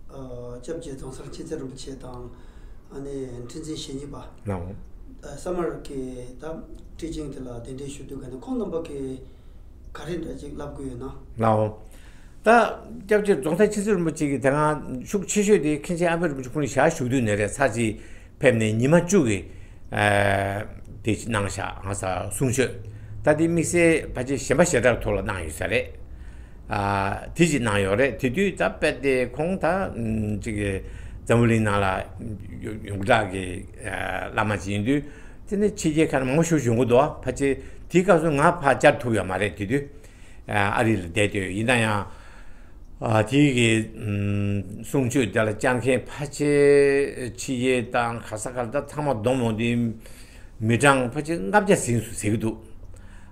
ཨ་སྐྱབས་རྗེ་རྫོང་སར་མཁྱེན་བརྩེ་རིན་པོ་ཆེ་དང་། ཨ་ནི་ཁྲི་འཛིན་ཞེ་གཉིས་པ། ལགས་འོང་། ཨ་ས་མར་གྱི་ད་ཊི་ཆིང་དེ་ལ་གདན་འདྲེན་ཞུ་དུས་ག་ནས་ཁོང་རྣམ་པ་གིས་ག་རེ་འདྲ་ཅིག་ལབ་དགོས་ཡོད་ན། ལགས་འོང་། ད་སྐྱབས་རྗེ་རྫོང་ཐར་མཁྱེན་བརྩེ་རིན་པོ་ཆེ་གིས་དེ་སྔ་ཤུགས་ཆེ་ཤོས་དེ་མཁན་ཆེན་ཨ་པད་རིན་པོ་ཆེ་ཁོང་ནས་ཞལ་བཞུགས་དུས་ནས་རེད། ཚར་གཅིག་ཕེབས་ནས་ཉི་མ་བཅུ་གི་ཨ་དེ་གནང་ཤག་ང་ས་གསུང་ཆོས། ད་དེ་དམིགས་བསལ་ཕལ་ཆེར་གཞན་པ་ཞེ་དྲག་ཐོག་ལ་གནང་ཡོད་ས་རེད། ཨ་དེ་གཅིག་གནང་ཡོད་རེད། དེ་དུས་ད་དཔེ་དེ་ཁོང་ད་ཅིག་འཛམ་བུ་གླིང་ནང་ལ་ཡོངས་གྲགས་ཀྱི་བླ་མ་ཅིག་ཡིན་དུས། དེ་ནས་ཕྱི་རྒྱལ་ཁག་ནས་མང་པོ་ཞིག་ཡོང་གི་འདུག་ཕལ་ཆེར་དེའི་སྐབས་སུ་ང་ཕར་བཅར་ཐུབ་ཡོད་མ་རེད། དེ་དུས་ཨ་རི་ལ་བསྡད་དུས་ཡིན་ན་ཡང་། ཨ་དེའི་གི་གསུང་ཆོས་དེ་ལ་བཅར་མཁན་ཕལ་ཆེར་ཕྱི་རྒྱལ་དང་ག་ས་ག་ལ་ད་ཚང་མ་བསྡོམས་འོང་དུས་མི་གྲངས་ཕལ་ཆེར་ལྔ་བརྒྱ་ཟིན་སོང་ཟེར་གི་འདུག་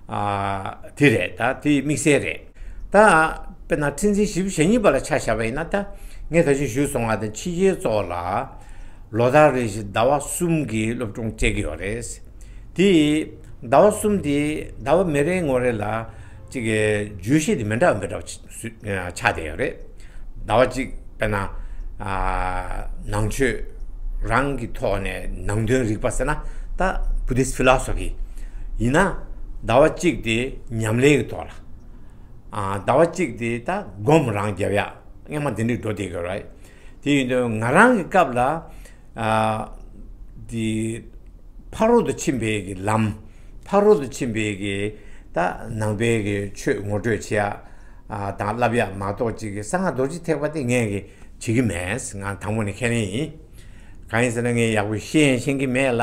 ཨ་དེ་རེད། ད་དེ་དམིགས་བསལ་རེད། ད་དཔེར་ན་ཁྲི་འཛིན་ཞེ་བཞི་ཞེ་གཉིས་པ་ལ་ཆ་བཞག་པ་ཡིན་ན། ད་ངས་ད་ཅི་ཞུས་སོང་བ་དང་ཕྱི་རྒྱལ་ཚོ་ལ་ལོ་ལྟར་རེ་བཞིན་ཟླ་བ་གསུམ་གྱི་སློབ་སྦྱོང་སྤྲད་ཀྱི་ཡོད་རེད། དེ་ཟླ་བ་གསུམ་དེ་ཟླ་བ་མི་རེ་ངོ་རེ་ལ་ཅིག་གི་བརྗོད་གཞི་དེ་མི་འདྲ་བ་མི་འདྲ་བ་ཆགས་བསྡད་ཡོད་རེད། ཟླ་བ་གཅིག་དཔེར་ན་ཨ་ནང་ཆོས་རང་གི་ཐོག་ནས་ནང་དོན་རིག་པ་ཟེར་ན་ད་Buddhist philosophy ཡིན་ན། ཟླ་བ་གཅིག་དེ་ཉམས་ལེན་གྱི་ཐོག་ལ། ཨ་ཟླ་བ་གཅིག་དེ་ད་སྒོམ་རང་རྒྱབ་ཡག་སྔན་མ་དེ་འདྲས་འགྲོ་བསྡད་ཀྱི་རེད། དེ་ཡིན་དུས་ང་རང་གི་སྐབས་ལ་ཨ་དེ་ཕ་རོལ་ཏུ་ཕྱིན་པའི་གི་ལམ། ཕ་རོལ་ཏུ་ཕྱིན་པའི་གི་ད་ནང་པའི་གི་ཆོས་ངོ་སྤྲོད་བྱེད་ཡག་ཨ་དང་བསླབ་ཡག་མ་གཏོགས་ཅིག་གི་གསང་སྔགས་རྡོ་རྗེ་ཐེག་པ་དེ་ངས་གི་བྱེད་ཀྱི་མེད། ང་དང་པོ་ནས་ཁས་ལེན་ཡིན། གང་ཡིན་ཟེར་ན་ངས་ཡག་པོ་ཤེས་ཤེས་ཀྱི་མེད་ལ།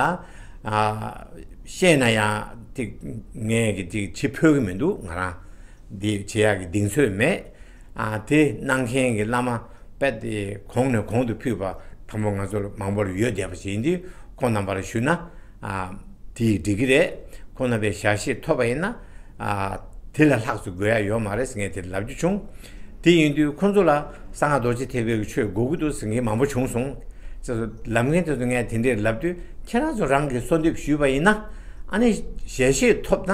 ཨ་ཤེས་ན་ཡང་དེ་ངས་གི་དེ་བྱེད་ཕོད་ཀྱི་མི་འདུག་ང་རང་འདི་བྱེད་ཡག་གི་གདེང་ཚོད་མེད། ཨ་དེ་གནང་མཁན་གྱི་བླ་མ་དཔེ་དེ་གོང་ནས་གོང་དུ་ཕུད་པ་དང་པོ་ང་ཚོ་ལ་མང་པོར་ཡོད་བསྡད་པ་ཞིག་ཡིན་དུས། ཁོང་རྣམ་པར་ཞུས་ན་ཨ་དེ་འགྲིག་གི་རེད། ཁོང་རྣམ་པའི་ཞལ་བཞེས་ཐོབ་པ་ཡིན་ན་ཨ་དེ་ལས་ལྷག་ཙམ་དགོས་ཡ་ཡོད་མ་རེད་ཟེར་ངས་དེ་ལབ་རྒྱུ་བྱུང་། དེ་ཡིན་དུས་ཁོང་ཚོ་ལ་གསང་སྔགས་རྡོ་རྗེ་ཐེག་པའི་ཆོས་དགོས་ཀྱི་འདུག་ཟེར་མཁན་མང་པོ་བྱུང་སོང་། ལབ་མཁན་དེ་ཚོ་ངས་དེ་འདྲས་ལབ་དུས། ཁྱེད་རང་ཚོ་རང་གིས་གསོལ་འདེབས་ཞུས་པ་ཡིན་ན། ཨ་ནི་ཞལ་བཞེས་ཐོབ་ན་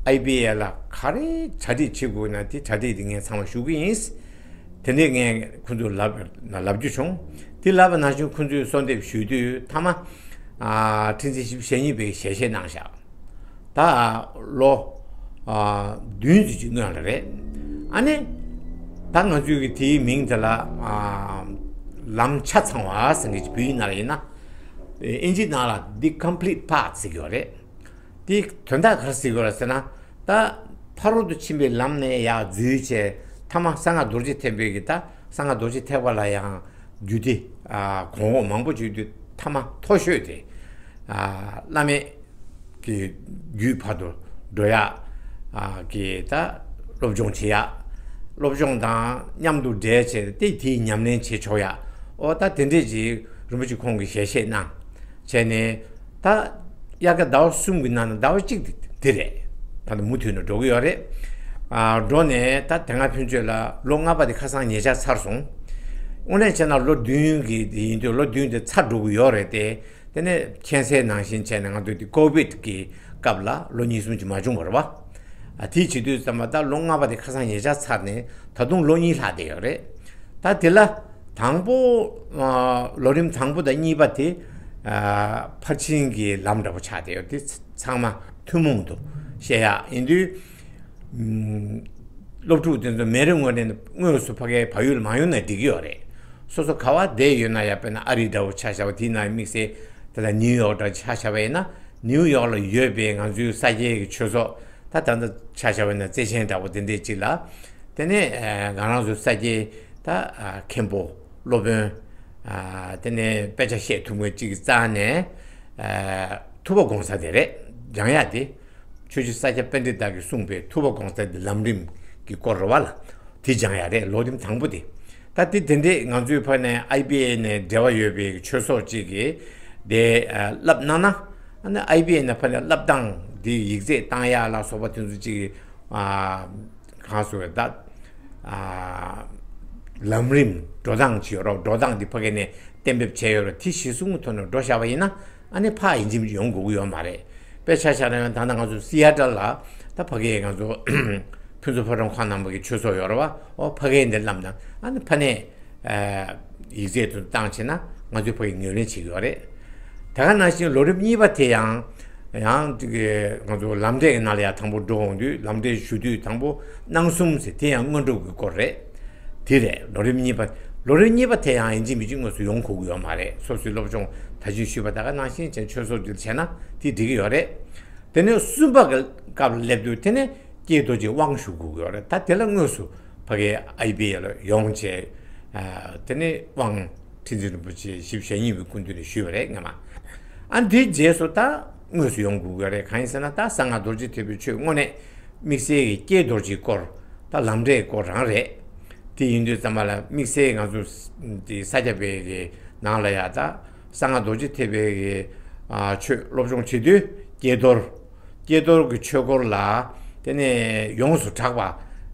ཨའི་བི་ཨེ་ལ་ག་རེ་གྲ་སྒྲིག་བྱེད་དགོས་ན་དེ་གྲ་སྒྲིག་དེ་ངས་ཚང་མ་ཞུ་གི་ཡིན། དེ་འདྲས་ངས་ཁོང་ཚོར་ལབ་ལབ་རྒྱུ་བྱུང་། དེ་ལབ་པ་ནང་བཞིན་ཁོང་ཚོས་གསོལ་འདེབས་ཞུས་དུས་མཐའ་མ་ཨ་ཁྲི་འཛིན་བཞི་བཅུ་ཞེ་གཉིས་པའི་ཞལ་བཞེས་གནང་བཞག་ད་ལོ་ཨ་བདུན་ཙམ་ཅིག་སྔོན་ལ་རེད། ཨ་ནི་ད་ང་ཚོའི་གི་དེའི་མིང་དེ་ལ་ཨ་ལམ་ཆ་ཚང་བ་ཟེར་མཁན་ཅིག་བོད་ཡིག་ནང་ལ་ཡིན་ན། ཨིན་ཇི་ནང་ལ་The Complete Path ཟེར་གྱི་ཡོད་རེད། དེའི་དོན་དག་ག་རེ་ཟེར་གྱི་ཡོད་རེད་ཟེར་ན། ད་ཕ་རོལ་ཏུ་ཕྱིན་པའི་ལམ་ནས་ཡར་འཛུལ་བྱས་མཐའ་མ་གསང་སྔགས་རྡོ་རྗེ་ཐེག་པའི་གི་ད་གསང་སྔགས་རྡོ་རྗེ་ཐེག་པ་ལ་ཡང་རྒྱུད་སྡེ་ཨ་གོང་འོག་མང་པོ་བརྗོད་དུས་མཐའ་མ་མཐོ་ཤོས་དེ་ཨ་བླ་མེད་ཀྱི་རྒྱུད་བར་དུ་འགྲོ་ཡག་ཨ་གི་ད་སློབ་སྦྱོང་བྱེད་ཡག་སློབ་སྦྱོང་དང་མཉམ་དུ་འབྲེལ་བྱས་ཏེ་དེའི་ཉམས་ལེན་བྱེད་ཆོག་ཡག་འོ་ད་དེ་འདྲས་ཀྱི་རིན་པོ་ཆེ་ཁོང་གིས་ཞལ་བཞེས་གནང་བྱས་ནས། ད་དབྱར་ཁ་ཟླ་བ་གསུམ་གྱི་ནང་ནས་ཟླ་བ་གཅིག་དེ་དེ་རེད། ད་ལྟ་མུ་མཐུད་ནས་འགྲོ་གི་ཡོད་རེད། ཨ་འགྲོ་ནས་ད་དེ་སྔ་ཕན་ཆད་ལ་ལོ་ལྔ་པ་དེ་ཁ་སང་ཉེ་ཆར་ཚར་སོང་། དངོས་གནས་བྱས་ན་ལོ་བདུན་གྱི་དེ་ཡིན་དུས་ལོ་བདུན་དེ་ཚར་འགྲོ་གི་ཡོད་རེད་དེ། དེ་ནས་མཁྱེན་གསལ་ནང་བཞིན་བྱས་ནས་ང་ཚོ་དེ་ཀོ་བིད་ཀྱི་སྐབས་ལ་ལོ་གཉིས་གསུམ་ཅིག་མ་བྱུང་བ་རེད་བ། ཨ་དེའི་བྱེད་དུས་ཙམ་པ་ད་ལོ་ལྔ་པ་དེ་ཁ་སང་ཉེ་ཆར་ཚར་ནས་ད་དུང་ལོ་གཉིས་ལྷག་བསྡད་ཡོད་རེད། ད་དེ་ལ་དང་པོ་ཨ་ལོ་རིམ་དང་པོ་དང་གཉིས་པ་དེ་ཨ་ཕར་ཕྱིན་གྱི་ལམ་འདྲ་པོ་ཆགས་བསྡད་ཡོད་དེ། ཚང་མ་ཐུན་མོང་དུ་བཤད་ཡག་ཡིན་དུས། ཨམ་སློབ་ཕྲུག་དེ་ཚོ་མི་རེ་ངོ་རེ་དངོས་སུ་ཕ་གིའི་བལ་ཡུལ་མ་ཡོང་ན་འགྲིག་གི་ཡོད་རེད། སོ་སོ་ག་བ་བསྡད་ཡོད་ན་ཡང་། དཔེར་ན་ཨ་རི་འདྲ་བོ་ཆ་བཞག་པ་དེའི་ནང་དམིགས་བསལ་དེ་ལ་ནིའུ་ཡོག་འདྲ་ཆ་བཞག་པ་ཡིན་ན། ནིའུ་ཡོག་ལ་ཡོད་པའི་ང་ཚོའི་ས་སྐྱའི་གི་ཆོས་ཚོགས། ད་ད་ལྟ་ཆ་བཞག་པ་ཡིན་ན་བརྩེ་ཆེན་འདྲ་བོ་དེ་འདྲས་ཅིག་ལ། དེ་ནས་ཨ་ང་རང་ཚོའི་ས་སྐྱའི་ད་ཨ་མཁན་པོ་སློབ་དཔོན། ཨ་དེ་ནས་དཔེ་ཆ་བཤད་ཐུབ་མཁན་ཅིག་གི་རྩ་ནས་ཨ་ཐུབ་པ་གོང་ས་དེ་རེད། སྦྱང་ཡག་དེ་ཆོས་རྗེ་ས་སྐྱ་པཎྜི་ཏ་གིས་གསུངས་པའི་ཐུབ་པ་གོང་ས་དེ་ལམ་རིམ་གྱི་སྐོར་རེད་བ་ལ། དེ་སྦྱང་ཡག་རེད། ལོ་རིམ་དང་པོ་དེ། ད་དེ་དེ་འདྲས་ང་ཚོའི་ཕ་ནས་ཨའི་བི་ཨེ་ནས་འབྲེལ་བ་ཡོད་པའི་ཆོས་ཚོགས་ཅིག་གིས་དེ་ཨ་བསླབ་གནང་ན། ཨ་ནི་ཨའི་བི་ཨེ་ནས་ཕ་ནས་བསླབ་སྟངས་དེ་ཡིག་ཚད་བཏང་ཡག་ལ་སོགས་པ་དེ་ཚོ་ཅིག་ཨ་གང་ཟེར་བས་ད། ཨ་ལམ་རིམ་འགྲོ་སྟངས་ཅིག་ཡོད་རེད། འགྲོ་སྟངས་འདི་ཕ་གི་ནས་གཏན་འབེབས་བྱས་ཡོད་རེད། དེ་གཞིར་བཟུང་གི་ཐོག་ནས་འགྲོ་བཞག་པ་ཡིན་ན། ཨ་ནི་ཕར་ཡིན་གཅིག་མིན་གཅིག་ཡོང་དགོས་ཀྱི་ཡོད་མ་རེད། དཔེ་ཆ་བཞག་ན་ཡང་ད་ལྟ་ང་ཚོ་སི་ཨ་ཊལ་ལ་ད་ཕ་གིའི་ང་ཚོ་ཕུན་ཚོགས་ཕོ་བྲང་ཁོང་རྣམ་པ་གི་ཆོས་ཚོགས་ཡོད་རེད་བ། ཨོ་ཕ་གིའི་འདིར་བསླབ་ན་ཨ་ནི་ཕ་ནས་ཨ་ཡིག་ཚད་དུ་བཏང་བྱས་ན་ང་ཚོས་ཕ་གིར་ངོས་ལེན་བྱེད་ཀྱི་ཡོད་རེད། དེ་ག་ནང་བཞིན་ལོ་རིམ་གཉིས་པ་དེ་ཡང་ཡང་ཅིག་ང་ཚོ་ལམ་འབྲས་ཀྱི་ནང་ལ་ཡང་དང་པོ་འགྲོ་འོང་དུས། ལམ་འབྲས་ཞུ་དུས་དང་པོ་སྣང་གསུམ་ཟེར་དེ་ཡང་དངོས་གྲུབ་ཀྱི་སྐོར་རེད། དེ་རེད། ལོ་རིམ་གཉིས་པ། ལོ་རིམ་གཉིས་པ་དེ་ཡང་ཡིན་གཅིག་མིན་གཅིག་དངོས་སུ་ཡོང་དགོས་ཀྱི་ཡོད་མ་རེད། སོ་སོའི་སློབ་སྦྱོང་ད་གིན་ཞུས་པ་ད་ག་ནང་བཞིན་བྱས་ཆོས་ཚོགས་འདི་བྱས་ན་དེ་འགྲིག་གི་ཡོད་རེད། དེ་ནས་གསུམ་པ་གི་སྐབས་ལ་སླེབས་དུས་དེ་ནས་ཀྱེ་རྡོ་རྗེ་དབང་ཞུ་དགོས་ཀྱི་ཡོད་རེད། ད་དེ་ལ་དངོས་སུ་ཕ་གིའི་ཨའི་པི་ཨེལ་ལ་ཡོང་བྱས། ཨ། དེ་ནས་དབང་ཁྲི་འཛིན་རིན་པོ་ཆེ་བཞི་བཅུ་ཞེ་གཉིས་པའི་སྐུ་མདུན་ནས་ཞུས་པ་རེད་སྔ་མ། ཨ། འདིའི་རྗེས་སུ་ད་དངོས་སུ་ཡོང་དགོས་ཀྱི་རེད། གང་ཡིན་ཟེར་ན་ད་གསང་སྔགས་རྡོ་རྗེ་ཐེག་པའི་ཆོས་དངོས་གནས་དམིགས་བསལ་གྱི་ཀྱེ་རྡོ་རྗེའི་སྐོར། ད་ལམ་འབྲས་སྐོར་རང་རེད། དེ་ཡིན་དུས་ཙམ་པ་ལ་དམིགས་བསལ་ང་ཚོ་དེ་ས་སྐྱ་པའི་གི་ནང་ལ་ཡ་ད་གསང་སྔགས་རྡོ་རྗེ་ཐེག་པའི་གི། ཨ། ཆོས་སློབ་སྦྱོང་བྱེད་དུས་ཀྱེ་རྡོར། ཀྱེ་རྡོར་གྱི་ཆོས་སྐོར་ལ་དེ་ནས་ཡོངས་སུ་གྲགས་པ།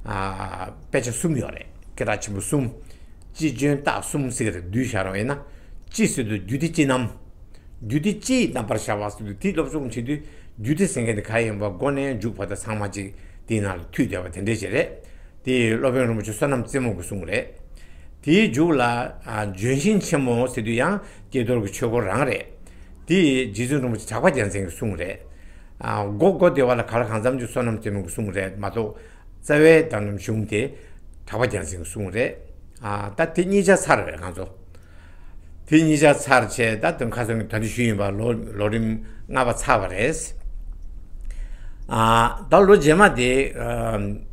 ཨ། དཔེ་ཆ་གསུམ་ཡོད་རེད། སྐད་གྲགས་ཆེན་པོ་གསུམ། སྤྱི་སྤྱོད་རྟགས་གསུམ་ཟེར་གྱི་རེད། བསྡུས་བཞག་རོགས་ཡིན་ན། སྤྱི་ཟེར་དུས་རྒྱུད་སྡེ་སྤྱི་རྣམ། རྒྱུད་སྡེ་སྤྱི་ཡི་རྣམ་པར་ཤར་བ་ཟེར་དུས་དེ་སློབ་སྦྱོང་བྱེད་དུས་རྒྱུད་སྡེ་ཟེར་མཁན་དེ་ག་ཡིན་པ་མགོ་ནས་མཇུག་བར་དུ་ཚང་མ་གཅིག་དེའི་ནང་ལ་འཐུས་བསྡད་པ་དེ་འདྲས་ཅིག་རེད། དེ་སློབ་དཔོན་རིན་པོ་ཆེ་བསོད་ནམས་རྩེ་མོ་གི་གསུང་རེད། དེའི་མཇུག་ལ། ཨ། ལྗོན་ཤིང་ཆེན་མོ་ཟེར་དུས་ཡང་ཀྱེ་རྡོར་གྱི་ཆོས་སྐོར་རང་རེད། དེ་རྗེ་བཙུན་རིན་པོ་ཆེ་གྲགས་པ་རྒྱལ་མཚན་གྱི་གསུང་རེད། ཨ། མགོ་མགོ་བདེ་བ་ལ་ག་ལ་གང་འཚམ་གྱི་བསོད་ནམས་རྩེ་མོ་གི་གསུང་རེད་མ་གཏོགས། རྩ་བའི་དང་ནམ་གཞུང་དེ་གྲགས་པ་རྒྱལ་མཚན་གྱི་གསུང་རེད། ཨ། ད་དེ་གཉིས་ཆ་ཚར་བས་ང་ཚོ། དེ་གཉིས་ཆ་ཚར་བྱས་ད་དོན་ཁ་སང་གི་ད་དུ་ཞུས་ཡིན་པ་ལོ་ལོ་རིམ་ལྔ་པ་ཚར་བ་རེད། ཨ། ད་ལོ་རྗེས་མ་དེ། ཨ།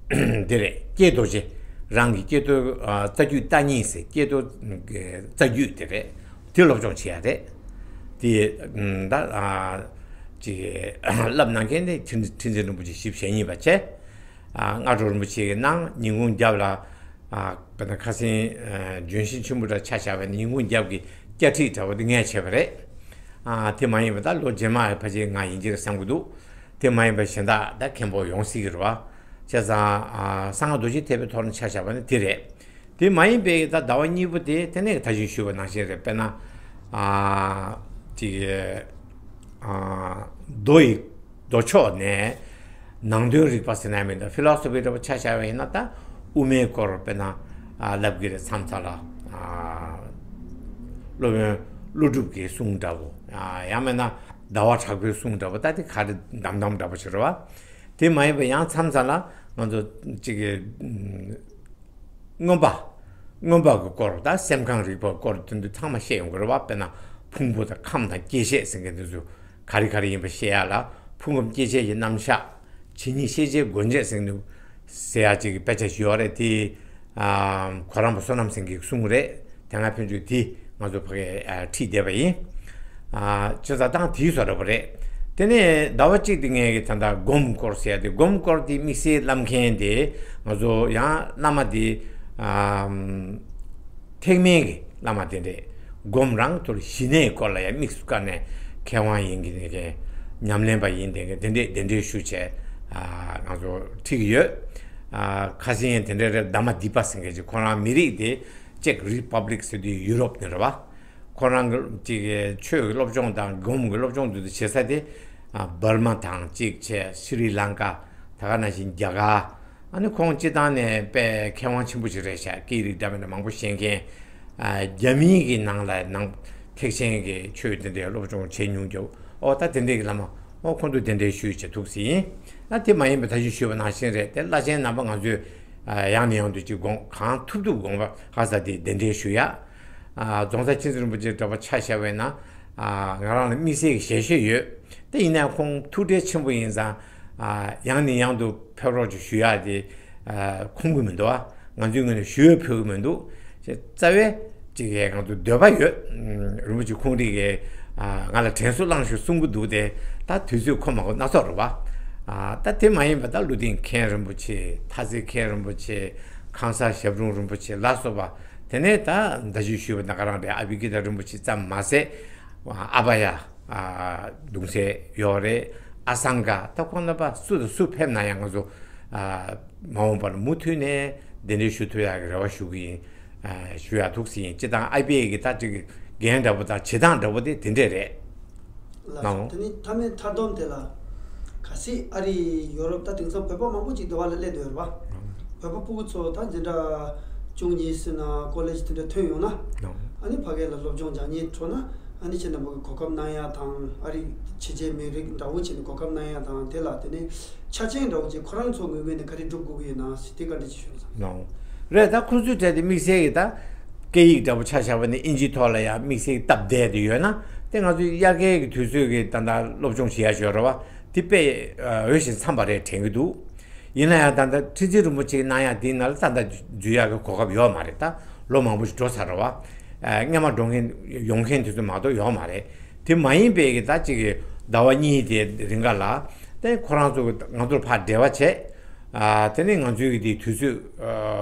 འདི་རེད། ཀྱེ་རྡོ་རྗེ་རང་གི་ཀྱེ་རྡོར། ཨ། རྩ་རྒྱུད་བརྟག་གཉིས་ཟེར་ཀྱེ་རྡོར་གྱི་རྩ་རྒྱུད་དེ་རེད། དེ་སློབ་སྦྱོང་བྱེད་ཡ་རེད། དེ་ད། ཨ། ཅིག་བསླབ་གནང་མཁན་དེ་ཁྲི་ཁྲི་འཛིན་རིན་པོ་ཆེ་བཞི་བཅུ་ཞེ་གཉིས་པ་བྱས། ཨ། སྔ་དྲོ་རིན་པོ་ཆེ་གིས་གནང་། ཉིན་གུང་རྒྱབ་ལ། ཨ། དཔེར་ན་ཁ་སང་། ཨ། ལྗོན་ཤིང་ཆེན་པོ་འདྲ་ཆ་བཞག་པ་ཡིན་ན་ཉིན་གུང་རྒྱབ་ཀྱི་སྐྱ་ཁྲིད་འདྲ་བོ་དེ་ངས་བྱས་པ་རེད། ཨ། དེ་མ་ཡིན་པ་ད་ལོ་རྗེས་མ་ཕལ་ཆེར་ང་ཡིན་གྱི་རེད་བསམ་གྱི་འདུག་དེ་མ་ཡིན་པ་གཞན་དག་ད་མཁན་པོ་ཡོང་སྲིད་ཀྱི་རེད་བ། བྱས་ཙང་། ཨ། གསང་སྔགས་རྡོ་རྗེ་ཐེག་པའི་ཐོག་ནས་ཆ་བཞག་པ་ན་དེ་རེད། དེ་མ་ཡིན་པའི་ད་ཟླ་བ་གཉིས་པོ་དེ་དེ་ནས་ད་གིན་ཞུས་པ་ནང་བཞིན་རེད། དཔེར་ན། ཨ། ཅིག་ཨ། མདོ་ཡི་མདོ་ཕྱོགས་ནས་ནང་དོན་རིག་པ་ཟེར་ན་མི་འདུག་ཕི་ལོ་སོ་ཕི་འདྲ་པོ་ཆ་བཞག་པ་ཡིན་ན་ད་དབུ་མའི་སྐོར་དཔེར་ན། ཨ། བསླབ་ཀྱི་རེད། མཚམས་མཚམས་ལ། ཨ། སློབ་དཔོན་ཀླུ་སྒྲུབ་ཀྱི་གསུང་འདྲ་པོ། ཨ། ཡང་མིན་ན་ཟླ་བ་གྲགས་པའི་གསུང་འདྲ་པོ། ད་དེ་ག་རེ་འདམ་འདམ་འདྲ་པོ་ཞིག་རེད་བ། དེ་མ་ཡིན་པ་ཡང་མཚམས་མཚམས་ལ་ང་ཚོ་ཅིག་གི་མངོན་པ། མངོན་པ་གི་སྐོར་དང་སེམས་ཁམས་རིག་པའི་སྐོར་དེ་ཚོ་ཚང་མ་བཤད་ཡོང་གི་རེད་བ། དཔེར་ན་ཕུང་པོ་དང་ཁམས་དང་སྐྱེ་མཆེད་ཟེར་མཁན་དེ་ཚོ་ག་རེ་ག་རེ་ཡིན་པ་བཤད་ཡ་ལ། ཕུང་ཁམས་སྐྱེ་མཆེད་ཀྱི་རྣམ་གཞག་ཇི་སྙེད་ཤེས་བྱའི་སྒོ་འབྱེད་ཟེར་མཁན་ཟེར་ཡ་ཅིག་གི་དཔེ་ཆ་ཞིག་ཡོད་རེད། དེ། ཨ། གོ་རམས་པ་བསོད་ནམས་སེང་གེའི་གསུང་རེད། དེ་སྔ་ཕན་ཚུན་དེ་ང་ཚོ་ཕ་གིར། ཨ། ཁྲིད་བསྡད་པ་ཡིན། ཨ། ཅི་ཟ་དང་དེའི་བཟོ་འདྲ་པོ་རེད། དེ་ནས་ཟླ་བ་གཅིག་དེ་ངས་ཀྱི་ད་ལྟ་སྒོམ་སྐོར་ཟེར་ཡ་དེ། སྒོམ་སྐོར་དེ་དམིགས་བསལ་བསླབ་མཁན་དེ་ང་ཚོ་ཡང་བླ་མ་དེ། ཨ། ཐེག་དམན་གྱི་བླ་མ་དེ་འདྲས། སྒོམ་རང་ཐོག་ཞི་གནས་སྐོར་ལ་ཡང་དམིགས་སུ་བཀར་ནས་མཁས་དབང་ཡིན་གྱི་ནས་ཀྱི་ཉམས་ལེན་པ་ཡིན་དེ་གི་དེ་འདྲས་གདན་འདྲེན་ཞུ་བྱས། ཨ། ང་ཚོ་ཁྲིད་ཀྱི་ཡོད། ཨ། ཁ་སང་དེ་འདྲས་རེད། དྷརྨ་དཱི་པ་ཟེར་མཁན་ཅིག་ཁོ་རང་མི་རིགས་དེ་ཅེཀ་རི་པབ་ལིག་ཟེར་དུས་ཡུ་རོབ་ནས་རེད་བ། ཁོ་རང་གི་ཅིག་ཆོས་ཀྱི་སློབ་སྦྱོང་དང་སྒོམ་གྱི་སློབ་སྦྱོང་དེ་ཚོ་བྱེད་ས་དེ། ཨ། འབར་མ་དང་གཅིག་བྱས། ཤྲི་ལང་ཀ། ད་ག་ནང་བཞིན་རྒྱ་གར། ཨ་ནི་ཁོང་སྤྱི་བཏང་ནས་དཔེ་མཁས་དབང་ཆེན་པོ་ཞིག་རེད་ཤག་སྐད་རིགས་འདྲ་མི་འདྲ་མང་པོ་ཤེས་མཁན། ཨ། རྒྱ་མིའི་གི་ནང་ལ་ནང་ཐེག་ཆེན་གྱི་ཆོས་དེ་འདྲའི་སློབ་སྦྱོང་བྱེད་མྱོང་རྒྱུ། ཨོ་ད་དེ་འདྲའི་གི་བླ་མ། ཨོ་ཁོང་ཚོ་གདན་འདྲེན་ཞུས་བྱས་ཐུགས་སྲས་ཡིན། ཨ། དེ་མ་ཡིན་པ་ད་གིན་ཞུས་པ་ནང་བཞིན་རེད། དེ་བླ་ཆེན་རྣམ་པ་ང་ཚོས། ཨ། ཡང་ནས་ཡང་དུ་ཅིག་དགོངས། གང་ཐུབ་ཐུབ་དགོངས་པ་ཧ་ས་དེ་གདན་འདྲེན་ཞུ་ཡ། ཨ། རྫོང་སར་མཁྱེན་བརྩེ་རིན་པོ་ཆེ་འདྲ་པོ་ཆ་བཞག་པ་ཡིན་ན། ཨ། ང་རང་ལ་དམིགས་བསལ་གྱི་ཞལ་བཞེས་ཡོད། དེ་ཡིན་ན་ཁོང་ཐུགས་ཁྲལ་ཆེན་པོ་ཡིན་ཙང་། ཨ། ཡང་ནས་ཡང་དུ་ཕེབས་རོགས་ཅིག་ཞུ་ཡ་དེ། ཨ། ཁོམ་གི་མི་འདུག་ཨ། ང་ཚོའི་ངོས་ནས་ཞུ་འོས་ཕོད་ཀྱི་མི་འདུག་རྩ་བའི་ཅིག་གི་ང་ཚོ་འདོད་པ་ཡོད། ཨ། རིན་པོ་ཆེ་ཁོང་རང་གིས། ཨ། ང་ལ་དྲན་གསོ་བསླངས་ཤོག་གསུང་གི་འདུག་དེ་ད་དུས་ཚོད་ཁོམ་མ་ཁོམ་སྣ་ཚོགས་རེད་བ། ཨ། ད་དེ་མ་ཡིན་པ་ད་ཀླུ་ལྡིང་མཁན་རིན་པོ་ཆེ། ཐ་ཚིག་མཁན་རིན་པོ་ཆེ། ཁང་གསར་ཞབས་དྲུང་རིན་པོ་ཆེ་ལ་སོགས་པ། དེ་ནས་ད་ཟླ་ཅུ་ཞུས་པ་ནང་ག་རང་རེད། ཨ་བྷི་ཀི་ཏ་རིན་པོ་ཆེ་ཙམ་མ་ཟད། ཨ་བྷ་ཡ། ཨ། གདུང་སྲས་ཡོད་རེད། ཨ་སང་ག། ད་ཁོང་རྣམ་པ་སུ་དང་སུ་ཕེབས་ན་ཡང་ང་ཚོ། ཨ། མ་འོངས་པར་མུ་མཐུད་ནས་གདན་འདྲེན་ཞུ་ཐུབ་ཡག་གི་རེ་བ་ཞུ་གི་ཡིན། ཨ། ཞུ་ཡག་ཐུགས་སྲས་ཡིན། སྤྱིར་བཏང་ཨ་བྷི་ཡ་གི་ད་ཅིག་འགན་འདྲ་པོ་དང་བྱེད་སྟངས་འདྲ་པོ་དེ་དེ་འདྲས་རེད། ལགས་སོ། དེ་ནི་མཐའ་མའི་མཐའ་སྡོམ་དེ་ལ། གལ་སྲིད་ཨ་རི་ཡོ་རོབ་ད་དེང་སང་བོད་པ་མང་པོ་ཅིག་འདི་བ་ལ་སླེབས་འདུག་ཡོད་རེད་པ། བོད་པ་སྤུ་གུ་ཚོ་ད་འཛིན་གྲྭ་བཅུ་གཉིས་ཟེར་ན་ཀོ་ལེཇ་དེ་འདྲ་ཐོན་ཡོང་ན། ཨ་ནི་ཕ་གི་ལ་སློབ་སྦྱོང་སྦྱང་སྙིང་བྲོ་ན། ཨ་ནི་ཁྱེད་རྣམ་པ་གི་གོ་སྐབས་གནང་ཡ་དང་། ཨ་རི་ཕྱི་རྒྱལ་མི་རིགས་འདྲ་བོ་བྱས་ནས་གོ་སྐབས་གནང་ཡ་དང་། དེ་ལ་དེ་ནི་ཆ་རྐྱེན་འདྲ་བོ་ཅིག་ཁོ་རང་ཚོ་ངོས་ངོས་ནས་ག་རེ་སྒྲུབ་དགོས་ཀྱི་ཡོད་ན་ཟེར་དེ་བཀའ་འདྲི་ཅིག་ཞུ་ན་བསམ། རེད། ད་ཁོ་ཚོའི་གྲས་དེ་དམིགས་བསལ་གྱི་ད་སྐད་ཡིག་འདྲ་པོ་ཆ་བཞག་པ་ནི་ཨིན་ཇིའི་ཐོག་ལ་ཡང་དམིགས་བསལ་གྱི་སྟབས་བདེ་དེ་ཡོད་ན། དེ་ང་ཚོའི་དབྱར་ཁའི་གི་དུས་ཚོད་ཀྱི་ད་ལྟ་སློབ་སྦྱོང་བྱེད་ཡ་ཞོར་རེད་བ། དེ་དཔེ་འོས་ཤིང་འཚམས་པ་རེད་དྲན་གྱི་འདུག་ཡིན་ན་ཡང་ད་ལྟ་ཁྲི་འཛིན་རིན་པོ་ཆེའི་གནང་ཡ་དེའི་ནང་ལ་ད་ལྟ་འཛུལ་ཡག་གི་གོ་སྐབས་ཡོད་མ་རེད། ད་ལོ་མང་པོ་ཞིག་འགྲོ་ཚར་རེད་བ། སྔོན་མ་འགྲོ་མཁན་ཡོང་མཁན་དེ་ཚོ་མ་གཏོགས་ཡོད་མ་རེད། དེ་མ་ཡིན་པའི་གི་ད་ཅིག་གི་ཟླ་བ་གཉིས་དེ་རིང་ག་ལ་དེ་ཁོ་རང་ཚོ་ང་ཚོར་ཕར་འབྲེལ་བ་བྱས། དེ་ནས་ང་ཚོའི་གི་དེ་དུས་ཚོད་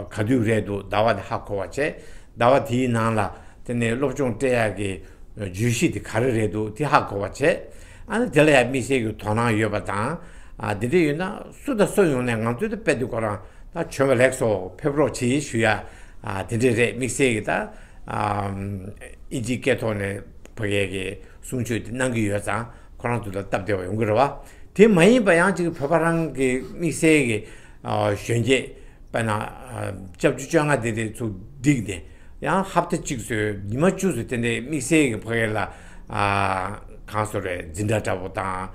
ག་དུས་རེད་འདུག་ཟླ་བ་དེ་ཧ་གོ་བ་བྱས། ཟླ་བ་དེའི་ནང་ལ་དེ་ནས་སློབ་སྦྱོང་སྤྲད་ཡག་གི་བརྗོད་གཞི་དེ་ག་རེ་རེད་འདུག་དེ་ཧ་གོ་བ་བྱས། ཨ་ནི་དེ་ལ་ཡང་དམིགས་བསལ་གྱི་དོ་སྣང་ཡོད་པ་དང་། ཨ་དེ་འདྲ་ཡོད་ན་སུ་དང་སུ་ཡོང་ནས་ང་ཚོའི་དེ་དཔེ་དེ་ཁོ་རང་ད་བྱོན་པ་ལེགས་སོ་ཕེབས་རོགས་གྱིས་ཞུ་ཡ། ཨ་དེ་འདྲ་རེད། དམིགས་བསལ་གྱི་ད་ཨིན་ཇིའི་སྐད་ཐོག་ནས་ཕ་གིའི་གི་གསུང་ཆོས་དེ་གནང་གི་ཡོད་ཙང་ཁོ་རང་ཚོ་ལ་སྟབས་བདེ་བ་ཡོང་གི་རེད་བ། དེ་མ་ཡིན་པ་ཡང་ཅིག་བོད་པ་རང་གི་དམིགས་བསལ་གྱི་གཞོན་སྐྱེས། དཔེར་ན། སྐྱབས་བཅོལ་བཅོ་ལྔ་དེ་དེ་ཚུར་བསྒྲིགས་ཏེ། ཡང་ཧབ་ཏ་གཅིག་ཚོས་ཉི་མ་བཅུ་ཚོས་དེ་འདྲའི་དམིགས་བསལ་གྱི་ཕ་གི་ལ། གང་སོ་རེད། འཛིན་གྲྭ་འདྲ་པོ་དང་།